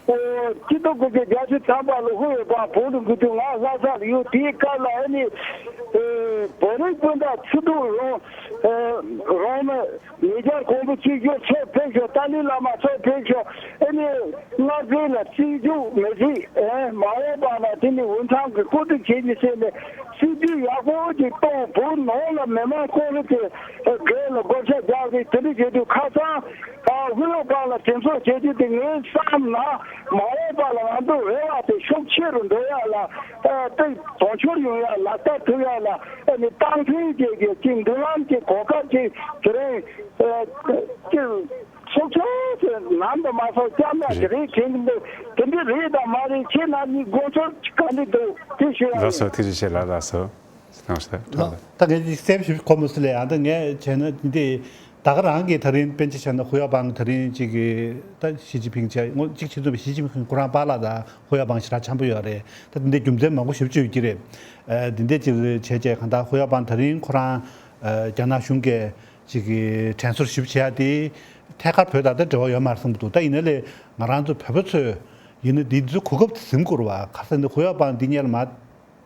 ཨོ། སྤྱི་ཟླ་དགུ་པའི་བརྒྱད་ཅུ་ཐམ་པ་ལ་ཧུའུ་ཡའོ་པང་བོད་དུ་འགྲོ་དུས་ང་ལྷ་ས་ལ་ཡོད། དེའི་སྐབས་ལ་ཨ་ནི། ཨེ། བོད་རིགས་སྤུན་ཟླ་ཕྱི་དྲོ་རོང་། ཨེ། རོང་མི་ཉེ་ཆར་ཁོང་པོ་ཆོས་སྐྱོང་ཚོ་ཕེབས་ཤོག་ཏཱ་ལའི་བླ་མ་ཚོ་ཕེབས་ཤོག་ཨ་ནི། མངའ་སྡེ་ལ་བརྩི་འཇོག་མི་བྱེད། ཨེ། མ་འོངས་པ་ལ་དེ་ནི་འུ་ཚང་གི་བཀོད་སྒྲིག་བྱེད་ཀྱི་ཟེར་ནས་སྲིད་ཇུས་ཡག་པོ་ཅིག་གཏོང་། བོད་ནང་ལ་མི་མང་སྐོར་དེ་སྒེར་ལ་བགོ་བཤའ་རྒྱག་རེད། དེ་འདྲ་བྱེད་དུས་ཁ་སང་ཨ་ཧུའུ་ཡའོ་པང་ལ་དེ་ཚོ་བྱེད་རྒྱུ་དེ་ངའི་བསམ་ན་མ་འོངས་པ་ལ་ང་ཚོ་རེ་བ་དེ་ཤུགས་ཆེ་རུ་འགྲོ་ཡ་ལ། ཨ། དེ་དོན་འཁྱོལ་ཡོང་ཡ་ལག་བསྟར་ཐུབ་ཡ་ལ་ཨ་ནི་སྟངས་འཛིན་བྱེད་རྒྱུ་ཅིག་མདུན་ལམ་གྱི་གོ་སྐབས་ཅིག་དེ་རིང་ཨ་ཅིག་ཚོགས་ཆུང་ཚོས་ནམ་དུ་མ་སོང་སྐྱབས་གནས་དེ་རིང་དྲན་གྱི་འདུག་དེ་འདྲ་རེད་དང་མ་རེད། ཁྱེད་རྣམ་གཉིས་དགོངས་ཚུལ་ག་འདྲ་འདུག་དེ་ཞུ་ཡ་ལགས་སོ། ཡིན། ཐུགས་རྗེ་ཆེ་ལགས། ལགས་སོ། ལགས། ད་ངས་ཅིག་གསལ་པོ་ཞིག་གོ་མ་སོང་ལེ། ཨ། ད་ངས་བྱས་ན་འདི་ད་ག་རང་གིས་ད་རིང་དཔེར་ན་ཆ་བཞག་ན་ཧུའུ་ཡའོ་པང་གིས་ད་རིང་ཅིག་གི་ད་ཞི་ཅིན་ཕིང་བྱས། ངོ་གཅིག་བྱེད་ཐུབ་པའི་ཞི་ཅིན་ཕིང་ཁོ་རང་པཱ་ལགས་དང་ཧུའུ་ཡའོ་པང་ཞེ་དྲག་འཆམ་པོ་ཡོད་རེད། ད་འདི་འདྲའི་རྒྱུ་མཚན་མང་པོ་ཞེ་པོ་ཅིག་ཡོད་ཀྱི་རེད། ཨ། འདི་འདྲ་ཅིག་བྱས་བྱས་གང་ལྟར་ཧུའུ་ཡའོ་པང་ད་རིང་ཁོ་རང་ཨ་རྒྱ་ནག་གཞུང་གིས་ཅིག་གི་དྲན་གསོ་ཞིབ་བྱེད་ཡ་དེ་ཐད་ཀར་བོད་དང་ད་འབྲེལ་བ་ཡོད་མ་རེད་བསམ་གྱི་འདུག་ད་ཡིན་ན་ལས་ང་རང་ཚོ་བོད་པ་ཚོས་ཡིན་ན་འདི་ཚོའི་གོ་སྐབས་དེ་ཟིན་དགོས་རེད་བ། ག་ས་འདི་ཧུའུ་ཡའོ་པང་འདི་སྔོན་ལ་མ།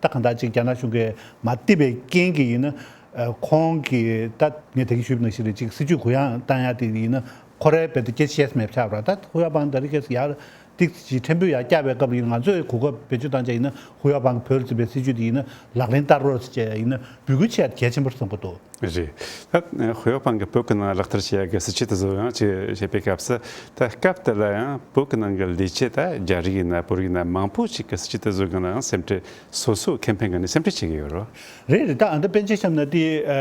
ད་གང་ལྟར་ཅིག་རྒྱ་ནག་གཞུང་གིས་མ་བསྡད་པའི་རྐྱེན་གྱིས་ཡིན་ན། ཨ། ཁོང་གིས་ད་ངས་ད་གིན་ཞུས་པ་ནང་བཞིན་རེད། ཅིག་སྲིད་ཇུས་གུ་ཡངས་བཏང་ཡ་དེ་ཡིན་ན་ཁོ་རའི་བེད་དུ་སྐད་ཆ་བཤད་ས་མེད་པ་ཆགས་པ་རེད། ད་ཧུའུ་ཡའོ་པང་ད་རེས་ཁ་སང་ཡར་ཏིག་ཙི་ཕྲན་བུ་ཡར་བཀྱགས་པའི་སྐབས་ལ་ཡིན་ན་ང་ཚོས་གོ་སྐབས་བེད་སྤྱོད་བཏང་བྱས་ཡིན་ན་ཧུའུ་ཡའོ་པང་གིས་བོད་ལ་བརྩིས་པའི་སྲིད་ཇུས་དེ་ཡིན་ན་ལག་ལེན་བསྟར་རོགས་ཟེར་བྱས་ཡིན་ན་འབོད་སྐུལ་བྱས་གལ་ཆེན་པོ་རེད་བསམ་གྱི་འདུག་རེད། ད་ཧུའུ་ཡའོ་པང་གིས་བོད་ཀྱི་ནང་ལག་བསྟར་བྱེད་ཡ་གི་སྲིད་ཇུས་དེ་ཚོ་ཡང་ཅིག་བཤད་པའི་སྐབས་སུ། ད་སྐབས་དེ་ལ་ཡང་བོད་ཀྱི་ནང་གི་ལས་བྱེད་ད་རྒྱ་རིགས་ཡིན་ན་བོད་རིགས་ཡིན་ན་མང་པོ་ཞིག་གིས་སྲིད་ཇུས་དེ་ཚོའི་སྒང་ལ་ཡང་སེམས་ཁྲལ། སོ་སོའི་ཁེ་ཕན་སྒང་ནས་སེམས་ཁྲལ་བྱེད་ཀྱི་ཡོད་རེད། རེད་རེད། ད་ཨ་ད་དཔེར་ན་ཆ་བཞག་ན་དེ་ཨ་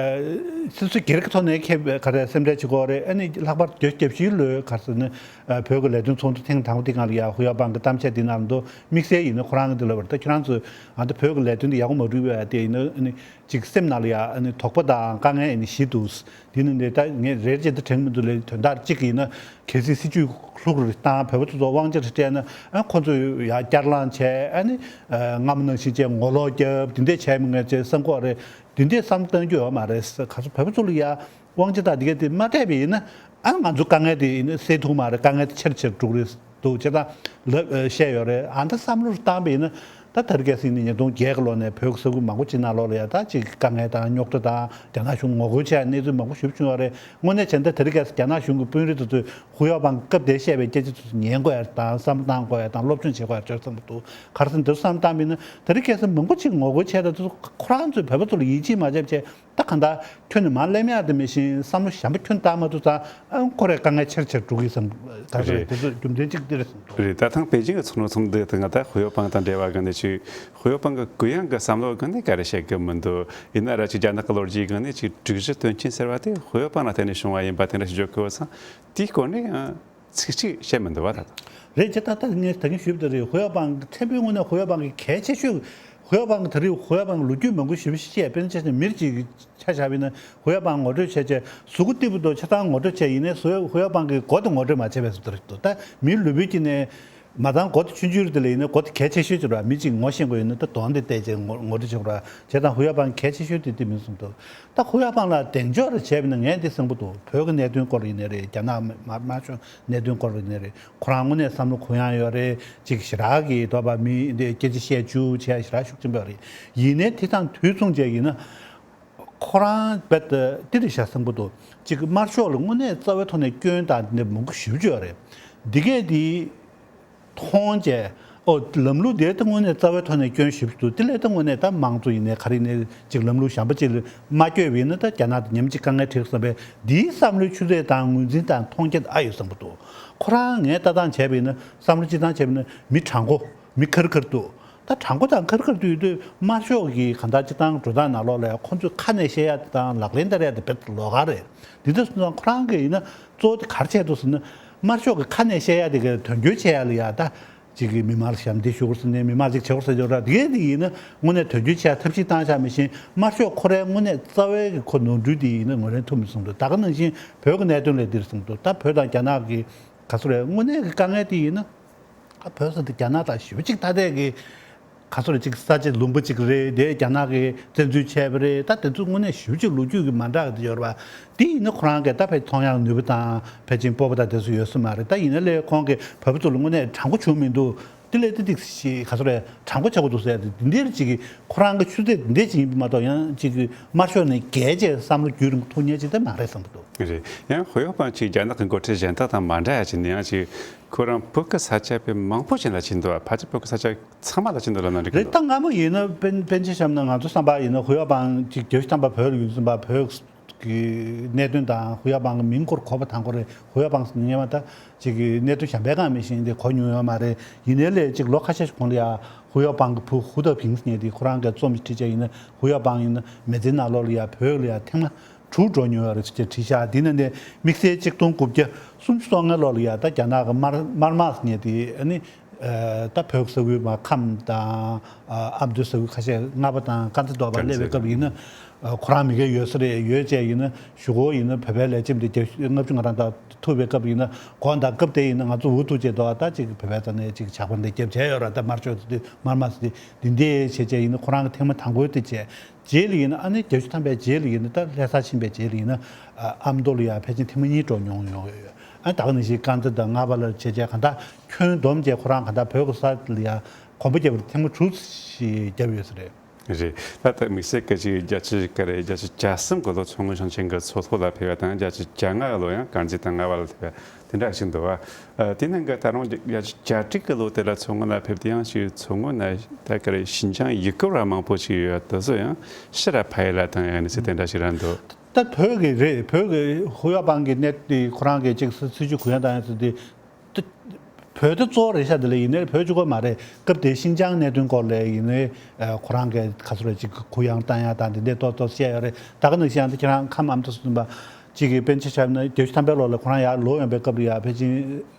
སོ་སོའི་སྒེར་གྱི་ཐོག་ནས་ཁེ་ག་རེ་སེམས་ཁྲལ་བྱེད་དགོས་རེད། ཨ་ནི་ལྷག་པར་དུ་བརྒྱ་ཆ་བཞི་ལོས་ག་རེ་ཟེར་ན་ཨ་བོད་ཀྱི་ལས་དོན་ཚོགས་འདུ་ཐེངས་དང་པོ་དེ་སྒང་ལ་ཡ་ཧུའུ་ཡའོ་པང་གི་གཏམ་བཤད་དེ་ནང་དུ་དམིགས་བསལ་ཡིན་ན་ཁོ་རང་གི་འདི་ལབ་པ་རེད། ད་ཁྱེད་རང་ཚོས་ཨ་ད་བོད་ཀྱི་ལས་དོན་དེ་ཡག་པོ་མ་འགྲུབ་པ་དེ་ཡིན་ན་ཨ་ནི། ཅིག་སེམས་ནང་ལ་ཡ་ཨ་ནི་དོགས་པ་དང་དཀའ་ངལ་ཨ་ནི་ཞེ་པོ་འདུག་དེ་ནི་འདི་ད་ངས་རེ་རེ་བྱས་ཏེ་དྲན་གྱི་མི་འདུག་ལེ། དོན་དག་གཅིག་ཡིན་ན་གལ་སྲིད་སྲིད་ཇུས་ལྷུག་རུ་བཏང་བོད་པ་ཚོ་ཚོ་དབང་ཆ་རེ་སྤྲད་ན་ཨ་ཁོ་ཚོ་ཡ་བསྐྱར་ལངས་བྱས། ཨ་ནི་ཨ་སྔ་མོ་ནང་བཞིན་བྱས་ངོ་ལོག་རྒྱབ་དེ་འདྲས་བྱས་མི་ངན་བྱས་བསམ་གྱི་ཡོད་རེད། དེ་འདྲས་བསམ་བཏང་རྒྱུ་ཡོད་མ་རེད། ག་ཚོད་བོད་པ་ཚོ་ལ་ཡ་དབང་ཆ་དང་དེ་ག་དེ་མ་སྤྲད་པ་ཡིན་ན་ཨ་ང་ཚོ་དཀའ་ངལ་དེ་ཡིན་ན་སེལ་ཐུབ་མ་རེད། དཀའ་ངལ་དེ་ཆེ་རུ་ཆེ་རུ་འགྲོ་གི་རེད། འདུག་ཅེས་དང་ལབ་ཨ་བཤད་ཡོད་རེད། ཨ་ད་བསམ་བློ་བཏང་བ་ཡིན་ན་ད་དེ་རིང་ཁ་སང་ནི་ཉིས་སྟོང་བརྒྱད་ཀྱི་ལོ་ནས་བོད་ཀྱི་ས་ཁུལ་མང་པོ་ཅིག་ནང་ལོགས་ལ་ཡ་ད་ཅིག་དཀའ་ངལ་དང་རྙོག་དྲ་དང་རྒྱ་ནག་གཞུང་ངོ་རྒོལ་བྱས་གནས་ཚུལ་མང་པོ་ཞེ་པོ་བྱུང་ཡོད་རེད། དངོས་གནས་བྱས་ན་ད་དེ་རིང་ཁ་སང་རྒྱ་ནག་གཞུང་གི་དཔོན་རིགས་དེ་ཚོས་ཧུའུ་ཡའོ་པང་གིས་སྐབས་དེར་བཤད་པའི་སྐད་ཆ་དེ་ཚོ་ཉན་དགོས་ཡ་དང་བསམ་བློ་བཏང་དགོས་ཡ་དང་སློབ་སྦྱོང་བྱེད་དགོས་ཡ་ཅིག་བསམ་གྱི་འདུག་ག་རེ་ཟེར་ན་དེ་ཚོ་བསམ་བཏང་བ་ཡིན་ན་དེ་རིང་ཁ་སང་མང་པོ་ཅིག་ངོ་རྒོལ་བྱས་ད་དེ་ཚོ་ཁོ་རང་ཚོས་བོད་པ་ཚོ་ལ་ཡིད་ཆེས་མ་བྱས་བྱས། ད་གང་ལྟར་ཁྱོན་ནས་མར་སླེབས་ཡག་དེ་མེད་བཞིན་བསམ་བློ་གཞན་པ་ཁྱོན་བཏང་མ་ཐུབ་ཙང་ཨ་ཁོ་རའི་དཀའ་ངལ་ཆེ་རུ་ཆེ་རུ་འགྲོ་གི་བསམ། ད་རེད། རེད། དེ་ཚོ་རྒྱུ་མཚན་གཅིག་དེ་རེད་བསམ་འདུག་རེད། ད་ཐེངས་པེ་ཅིང་གི་ཚོགས་འདུ་ཚོགས་འདུ་དེ་ང་ད་ཧུའུ་ཡའོ་པང་དང་འབྲེལ་བ་གི་ནས་ཅིག་ཧུའུ་ཡའོ་པང་གི་གུ་ཡངས་གི་བསམ་བློ་གི་ནས་ག་རེ་བཤད་གི་མི་འདུག་ཡིན་ན་ར་ཅིག་རྒྱ་ནག་གི་ལོ་རྒྱུས་གི་ནས་ཅིག་སྒྲིག་གཞི་དོན་ཆེན་ཟེར་བ་དེ་ཧུའུ་ཡའོ་པང་ལ་བརྟེན་ནས་བྱུང་བ་ཡིན་པ་དེ་འདྲ་ཞིག་བརྗོད་གི་ཡོད་ཙང་དེའི་སྐོར་ནས་ཨ། ཚིག་གཅིག་བཤད་མི་འདུག་བ་ད། རེད་ཅེ། ད་ལྟ་ངས་ད་གིན་ཞུས་པ་དེ་རེད། ཧུའུ་ཡའོ་པང་གི་ཕྲན་བུའི་ངོས་ནས་ཧུའུ་ཡའོ་པང་གི་གལ་ཆེ་ཤོས། ཧུའུ་ཡའོ་པང་གི་ད་རེས་ཧུའུ་ཡའོ་པང་གི་ལོ་རྒྱུས་མང་པོ་ཞེ་པོ་ཅིག་བཤད། དཔེར་ན་ཆ་བཞག་ན་མིར་ཅིག་ཆ་བཞག་པ་ཡིན་ན་ཧུའུ་ཡའོ་པང་ངོ་སྤྲོད་བྱས་བྱས་གཟུགས་པོ་སྟུག་པོ་འདུག་ཆ་ཚང་ངོ་སྤྲོད་བྱས། ཡིན་ནའི་སུ་ཧུའུ་ཡའོ་པང་གི་མགོ་དེ་ངོ་སྤྲོད་མ་བྱས་པས་སུ་དེ་རེད་འདུག་ད་མིའི་ལུས་པོའི་དཀྱིལ་ནས་མ་ཚང་མགོ་དེ་ཆུང་ཆུང་རེད། དེ་ལ་ཡིན་ན་མགོ་དེ་གལ་ཆེ་ཤོས་ཅིག་རེད། མི་གཅིག་ངོ་ཤེས་དགོས་ཡིན་ན་ད་གདོང་དེ་བལྟས་བྱས་ངོ་ངོ་སྤྲོད་བྱེད་དགོས་ར། བྱས་ཙང་ཧུའུ་ཡའོ་པང་གལ་ཆེ་ཤོས་དེ་དེ་མིན་གསུངས་འདུག་ད་ཧུའུ་ཡའོ་པང་ལ་གདེང་འཇོག་རེ་བྱས་པ་ཡིན་ན་ངས་འདི་གསལ་པོ་འདུག་བོད་ཀྱི་གནད་དོན་སྐོར་ཡིན་ནའི་རེད། རྒྱ་ནག་མ་མ་ཤོང་གནད་དོན་སྐོར་ཡིན་ནའི་རེད། ཁོ་རང་དངོས་གནས་བསམ་བློ་གུ་ཡངས་ཡོད་རེད། ཅིག་ཞེ་དྲག་གི་དོགས་པ་མི་འདི་སྐད་ཆ་བཤད་བཅུག་བྱས་ཞེ་དྲག་ཤུགས་ཆེན་པོ་རེད། ཡིན་ནའི་དེ་དང་དུས་མཚུངས་བྱས་ཡིན་ན་ ཁོ་རང་རྦད་དེ་འདི་རེད་ཤག་བསམ་གྱི་འདུག་ཅིག་དམར་ཤོག་ལ་དངོས་གནས་རྩ་བའི་ཐོག་ནས་སྐྱོན་དང་འདི་མང་པོ་ཞེ་པོ་ཅིག་ཡོད་རེད། འདི་གས་འདི་མཐོང་བྱས། ཨོ། ལམ་ལུགས་འདིར་ད་དངོས་གནས་རྩ་བའི་ཐོག་ནས་སྐྱོན་ཞེ་པོ་ཅིག་འདུག་དེ་ལས་ད་དངོས་གནས་ད་དམངས་གཙོ་ཡིན་ནའི་ག་རེ་ཡིན་ནའི་ཅིག་ལམ་ལུགས་གཞན་པ་ཅིག་ལ་མ་བསྐྱོད་པ་ཡིན་ན་ད་རྒྱ་ནག་དེ་ཉམས་ཅིག་དཀའ་ངལ་འཕྲད་བསམ་པའི་འདིའི་བསམ་བློའི་ཆུ་ཚད་དང་ངོས་འཛིན་དང་མཐོང་རྒྱ་ཨ་ཡོད་བསམ་གྱི་འདུག་ཁོ་རང་ངས་ལྟ་སྟངས་བྱས་པ་ཡིན་ན། བསམ་བློ་སྤྱི་བཏང་བྱས་པ་ཡིན་ན་མི་དྲང་པོ། མི་ཁེར་ཁེར་འདུག་ད་དྲང་པོ་དང་ཁེར་ཁེར་འདུག་ཡོད་དུས་དམར་ཤོག་གི་གང་ལྟར་སྤྱི་བཏང་འགྲོ་སྟངས་ནང་ལོགས་ལ་ཁོ་ཚོས་ཁ་ནས་བཤད་ཡ་དེ་དང་ལག་ལེན་བསྟར་ཡ་དེ་རྦད་ལོགས་ཀ་རེད། འདི་འདྲ་སོང་ཙང་ཁོ་རང་གིས་ཡིན་ན་གཙོ་བོ་དེ་ག་རེ་བྱས་འདུག་ཟེར་ན། དམར་ཤོག་གི་ཁ་ནས་བཤད་ཡ་དེ་གའི་དོན་འཁྱོལ་བྱེད་ཡ་ལ་ཡ་ད་ཅིག་གི་མི་མང་ལ་ཞབས་འདེགས་ཞུ་དགོས་ཟེར་ནས་མི་མང་ཅིག་བྱེད་དགོས་ཟེར་ཡོད་ར། དེ་གའི་དེ་ཡིན་ན་དངོས་གནས་དོན་འཁྱོལ་བྱེད་ཡ་ཐབས་ཤེས་བཏང་བཞག་མི་ཤེས། དམར་ཤོག་ཁོ་རའི་དངོས་གནས་རྩ་བའི་གི་ཁོ་ནོར་འཁྲུལ་དེ་ཡིན་ན་ངོས་ལེན་ཐུབ་མི་སོང་འདུག་ད་ག་ནང་བཞིན་བོད་ཀྱི་གནད་དོན་ལས་འདིར་སོང་འདུག་ད་བོད་དང་རྒྱ་ནག་གི་ག་ཚོད་རེད། དངོས་གནས་ཀྱི་དཀའ་ངལ་དེ་ཡིན་ན། ཨ། བོད་ཟེར་དུས་རྒྱ་ནག་དང་ཞེ་པོ་ཅིག་ཐ་དད་ཀྱི་ག་ཚོད་རེད། ཅིག་ས་ཆ་ལུང་པ་ཅིག་རེད། དེ་རྒྱ་ནག་གིས་བཙན་འཛུལ་བྱས་པ་རེད། ད་དེ་ཚོ་དངོས་གནས་ཞེ་པོ་ཅིག་ལོ་རྒྱུས་ཀྱི་མ་འདྲ་གི་དེ་ཡོད་རེད་པ། དེ་ཡིན་ན་ཁོ་རང་གིས་ད་ཕལ་མཐོང་ཡག་ནུས་པ་དང་ཕལ་ཆེར་སྤོབས་པ་དང་དེ་ཚོ་ཡོད་ས་མ་རེད། ད་ཡིན་ན་ལས་ཁོང་གིས་བོད་པ་ཚོ་ལ་དངོས་གནས་དྲང་པོ་བྱུང་མི་འདུག་དེ་ལས་ཏི་ཏིག་ཞིག་ག་ཚོད་རེད། དྲང་པོ་ཆགས་ཀྱི་འདུག་ཟེར་ཡ་དེ་འདི་འདྲའི་ཅིག་གིས་ཁོ་རང་གི་ཆུ་ཚད་འདི་འདྲ་ཅིག་ཡིན་པ་མ་གཏོགས། ཡང་ཅིག་གིས་དམར་ཤོག་ནས་བརྒལ་བྱས་བསམ་བློ་རྒྱུན་རིང་པོ་ཐུག་མཁན་ཅིག་ད་མ་རེད་བསམ་གྱི་འདུག་རེད། ཡང་ཧུའུ་ཡའོ་པང་ཅིག་རྒྱ་ནག་གི་འགོ་ཁྲིད་གཞན་དག་དང་མ་འདྲ་ཡ་ཅིག་ནས་ཡང་ཅིག་ཁོ་རང་བོད་ཀྱི་ས་ཆ་དཔེ་མང་པོ་ཅིག་ལ་ཕྱིན་འདུག་ཕལ་ཆེར་བོད་ཀྱི་ས་ཆ་ཚང་མ་ལ་ཕྱིན་འདུག་ལབ་ན་འགྲིག་གི་རེད། འདུག་ད་སྔ་མོ་ཡིན་ན་པཎ་པཎ་ཆེན་སྐྱབས་མགོན་ང་ཚོ་བསམ་པ་ཡིན་ན་ཧུའུ་ཡའོ་པང་ཅིག་བརྒྱད་ཅུ་ཐམ་པ་བོད་ལ་ཡོད་ཟིན་པ། བོད་གི་གནད་དོན་དང་ཧུའུ་ཡའོ་པང་གི་མིང་སྐོར་གོ་བ་དང་པོ་རེད། ཧུའུ་ཡའོ་པང་ཟེར་ནས་སྔོན་མ་ད་ཅིག་གི་གནད་དོན་གཞན་པའི་སྒང་མི་ཤེས་ཏེ་གོ་མྱོང་ཡོད་མ་རེད། ཡིན་ནའི་ལས་ཅིག་ལོ་ཁ་ཤས་ཤིག་གོང་ལ་ཡ་ཧུའུ་ཡའོ་པང་གི་བུ་ཧུའུ་ཏའོ་ཕིང་ཟེར་མཁན་དེ་ཁོ་རང་གིས་རྩོམ་ཞིག་བྲིས་བྱས་ཡིན་ན། ཧུའུ་ཡའོ་པང་ཡིན་ན་མི་ཚེའི་ནང་ལོགས་ལ་ཡ་བོད་ལ་ཡ་ཐེངས་མ་དྲུག་འགྲོ་མྱོང་ཡོད་རེད་ཟེར་བྱས་བྲིས་ཤག་དེ་ནང་ནས་དམིགས་བསལ་ཆིག་སྟོང་དགུ་བརྒྱ་སུམ་ཅུ་སོ་ལྔ་ལོ་ལ་ཡ་ད་རྒྱ་ནག་གི་དམར་དམར་དམག་ཟེར་མཁན་དེ། ཨ་ནི་ད་བོད་ས་ཁུལ་མ་ཁམས་དང་ཨ་མདོའི་ས་ཁུལ་ཁ་ཤས། རྔ་པ་དང་དཀར་མཛེས་སྡོད་པ་སླེབས་པའི་སྐབས་ཡིན་ན། ཨ། ཁོ་རང་མི་སྒེར་ཡོད་ས་རེད། ཡོད་བྱས་ཡིན་ན་གཞུག་གུ་ཡིན་ན་བོད་པའི་ལས་བྱེད་འདི་བརྒྱ་ལྔ་བཅུ་ང་གྲངས་དང་ཐུག་པའི་སྐབས་ཡིན་ན། གོ་ད་སྐབས་དེ་ཡིན་ན་ང་ཚོ་འུ་ཐུག་བྱས་འདུག་ད་ཅིག་བོད་པའི་རྩ་ནས་ཅིག་ཇག་པ་འདི་རྒྱབ་བྱས་ཡོད་ར། ད་དམར་ཕྱོགས་འདི་དམར་དམག་འདི་འདི་འདྲ་བྱས་བྱས་ཡིན་ན་ཁོ་རང་གི་ཐེངས་མ་དང་པོ་དེ་བྱས། རྗེས་ལ་ཡིན་ན་ཨ་ནི་བརྒྱད་ཅུ་ཐམ་པའི་རྗེས་ལ་ཡིན་ན། ད་ལྷ་སར་ཕྱིན་པའི་རྗེས་ལ་ཡིན་ན། ཨ། ཨ་མདོ་ལ་ཡ་ཕལ་ཆེར་ཐེངས་མ་གཉིས་འགྲོ་མྱོང་ཡོད། ཨ། ད་ག་ནང་བཞིན་དཀར་མཛེས་དང་རྔ་པ་ལ་བྱས་བྱས་གང་ལྟར་ཁྱོན་བསྡོམས་བྱས་ཁོ་རང་གང་ལྟར་བོད་ཀྱི་ས་ལ་ཡ་གོམ་པ་རྒྱབ་པར་ཐེངས་མ་དྲུག་ཞིག་བརྒྱབ་ཡོད་ས་རེད། རེད། ད་ལྟ་དམིགས་བསལ་གྱི་ཅིག་བརྒྱད་ཅུ་ག་རེ། བརྒྱད་ཅུ་གྱ་གསུམ་གྱི་ལོ་མཚོ་སྔོན་ཞིང་ཆེན་གྱི་མཚོ་ལྷོ་ལ་ཕེབས་པ་དང་། བརྒྱད་ཅུ་གྱ་ལྔ་གི་ལོ་ཡང་དཀར་མཛེས་དང་རྔ་པ་ལ་ཕེབས་པ་དེ་འདྲ་ཞིག་འདུག་བ། ཨ། དེ་ནང་གི་ད་རུང་བརྒྱད་ཅུ་གྱ་དྲུག་གི་ལོ་དེ་ལ་མཚོ་སྔོན་ལ་ཕེབས་ཏེ་ཡང་ཅིག་མཚོ་སྔོན་ན་ད་ག་རེ་ཞིན་ཅང་ཡུལ་སྐོར་བ་མང་པོ་ཞིག་ཡོད། དེ་ཚོ་ཡང་ཕྱིར་ཕ་ཡུལ་ལ་བཏང་ཡ་ནི་ཚེ་དེ་འདྲ་ཞིག་རེད་འདུག་ད་བོད་ཀྱི་རེད། བོད་ཀྱི་ཧུའུ་ཡའོ་པང་གི་གནད་དེ་ཁོ་རང་གི་ཅིག་སྲིད་སྲིད་ཇུས་གུ་ཡངས་བཏང་ཡ་ཚོ་དེ། ད་བོད་དེ་གཙོ་བོ་རེད་ཤག་དེ་ལས་ཡིན་ནའི་བོད་གཅིག་པོ་མ་རེད། སྐབས་དེའི་ཤིན་ཅང་གནད་དོན་སྐོར་ལ་ཡིན་ནའི། ཨ། ཁོ་རང་གིས་ག་ཚོད་རེད། ཅིག་གུ་ཡངས་བཏང་ཡ་དང་དེ་འདྲའི་ཏོག་ཏོག་བཤད་ཡོད་རེད། ད་ག་ནང་བཞིན་ཡང་ད་ཁྱེད་རང་ཁམས་ཨ་མདོ་སུ་འཛིན་པ་ཅིག་གིས་པཎ་ཆེན་སྐྱབས་མགོན་བརྒྱད་ཅུ་ཐམ་པའི་ལོ་ལ་ཁོ་རང་ཡར་ལོག་ཡོང་པའི་སྐབས་ལ་ཡ་ཕལ་ཆེར་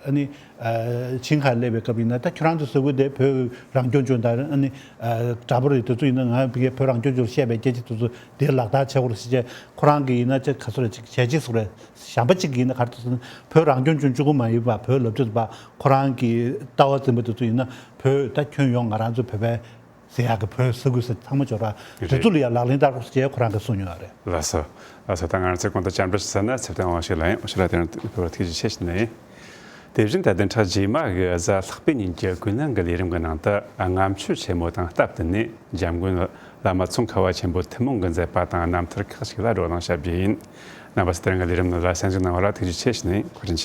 ཨ་ནི། ཨ། ཆིང་ཧའེ་སླེབས་པའི་སྐབས་ཡིན་ན། ད་ཁྱོད་རང་ཚོའི་ས་ཁུལ་དེ་བོད་རང་སྐྱོང་ལྗོངས་དང་ཨ་ནི། ཨ། འདྲ་པོ་རེད། དེ་ཚོ་ཡིན་ན་ང་བོད་རང་སྐྱོང་ལྗོངས་བཤད་པའི་སྐད་ཆ་དེ་ཚོ་དེ་ལག་བསྟར་བྱེད་དགོས་རེད་ཟེར་བྱས། ཁོ་རང་གིས་ཡིན་ན་ཅིག་ག་ཚོད་རེད། ཅིག་བྱས་རྗེས་སུ་རེད། གཞན་པ་གཅིག་ཡིན་ན་ག་རེ་འདུག་ཟེར་ན། བོད་རང་སྐྱོང་ལྗོངས་གཅིག་པུ་མ་ཡིན་པ། བོད་ལབ་དུས་པ་ཁོ་རང་གི་ལྟ་བ་འཛིན་པ་དེ་ཚོ་ཡིན་ན། བོད་ད་ཁྱོན་ཡོངས་ང་རང་ཚོ་བོད་པའི་ཟེར་ཡག་གི་བོད་ས་ཁུལ་ས་ཚང་མ་འབྱོར་ར། རེད། དེ་ཚོ་ལ་ཡང་ལག་ལེན་བསྟར་དགོས་ཟེར་བྱས་ཁོ་རང་གིས་གསུངས་ཡོད་རེད། ལགས་སོ། ལགས་སོ། ད་ང་རང་ཚོས་གོང་དུ་བཅར་འདྲི་ཞུ་ས་ན་ཚེ་བརྟན་དབང་ཕྱུག་ལགས་ཡིན། དབང་ཕྱུག་ལགས་དེ་རིང་ཐུགས་རྗེ་ཆེ་ཞུ་ནི་ཡིན། དེ་བཞིན་ད་བདུན་ཕྲག་རྗེས་མ་གི་གཟའ་ལྷག་པའི་ཉིན་གྱི་ཀུན་གླེང་གི་ལས་རིམ་གྱི་ནང་དུ། ཨ། རྔ་མཆོད་ཆེན་མོ་དང་སྟབས་བསྟུན་ནས་འཇམ་མགོན་བླ་མ་ཙོང་ཁ་པ་ཆེན་པོའི་ཐུན་མོང་གི་མཛད་པ་དང་རྣམ་ཐར་ཁག་ཅིག་ལ་བགྲོ་གླེང་བྱ་རྒྱུ་ཡིན། རྣམ་པ་ཚོས་དེ་རིང་གི་ལས་རིམ་ནང་ལ་གསན་གཟིགས་གནང་བ་ལ་ཐུགས་རྗེ་ཆེ་ཞུ་ནི་ཡིན། ཁོ་རིན་ཆེ།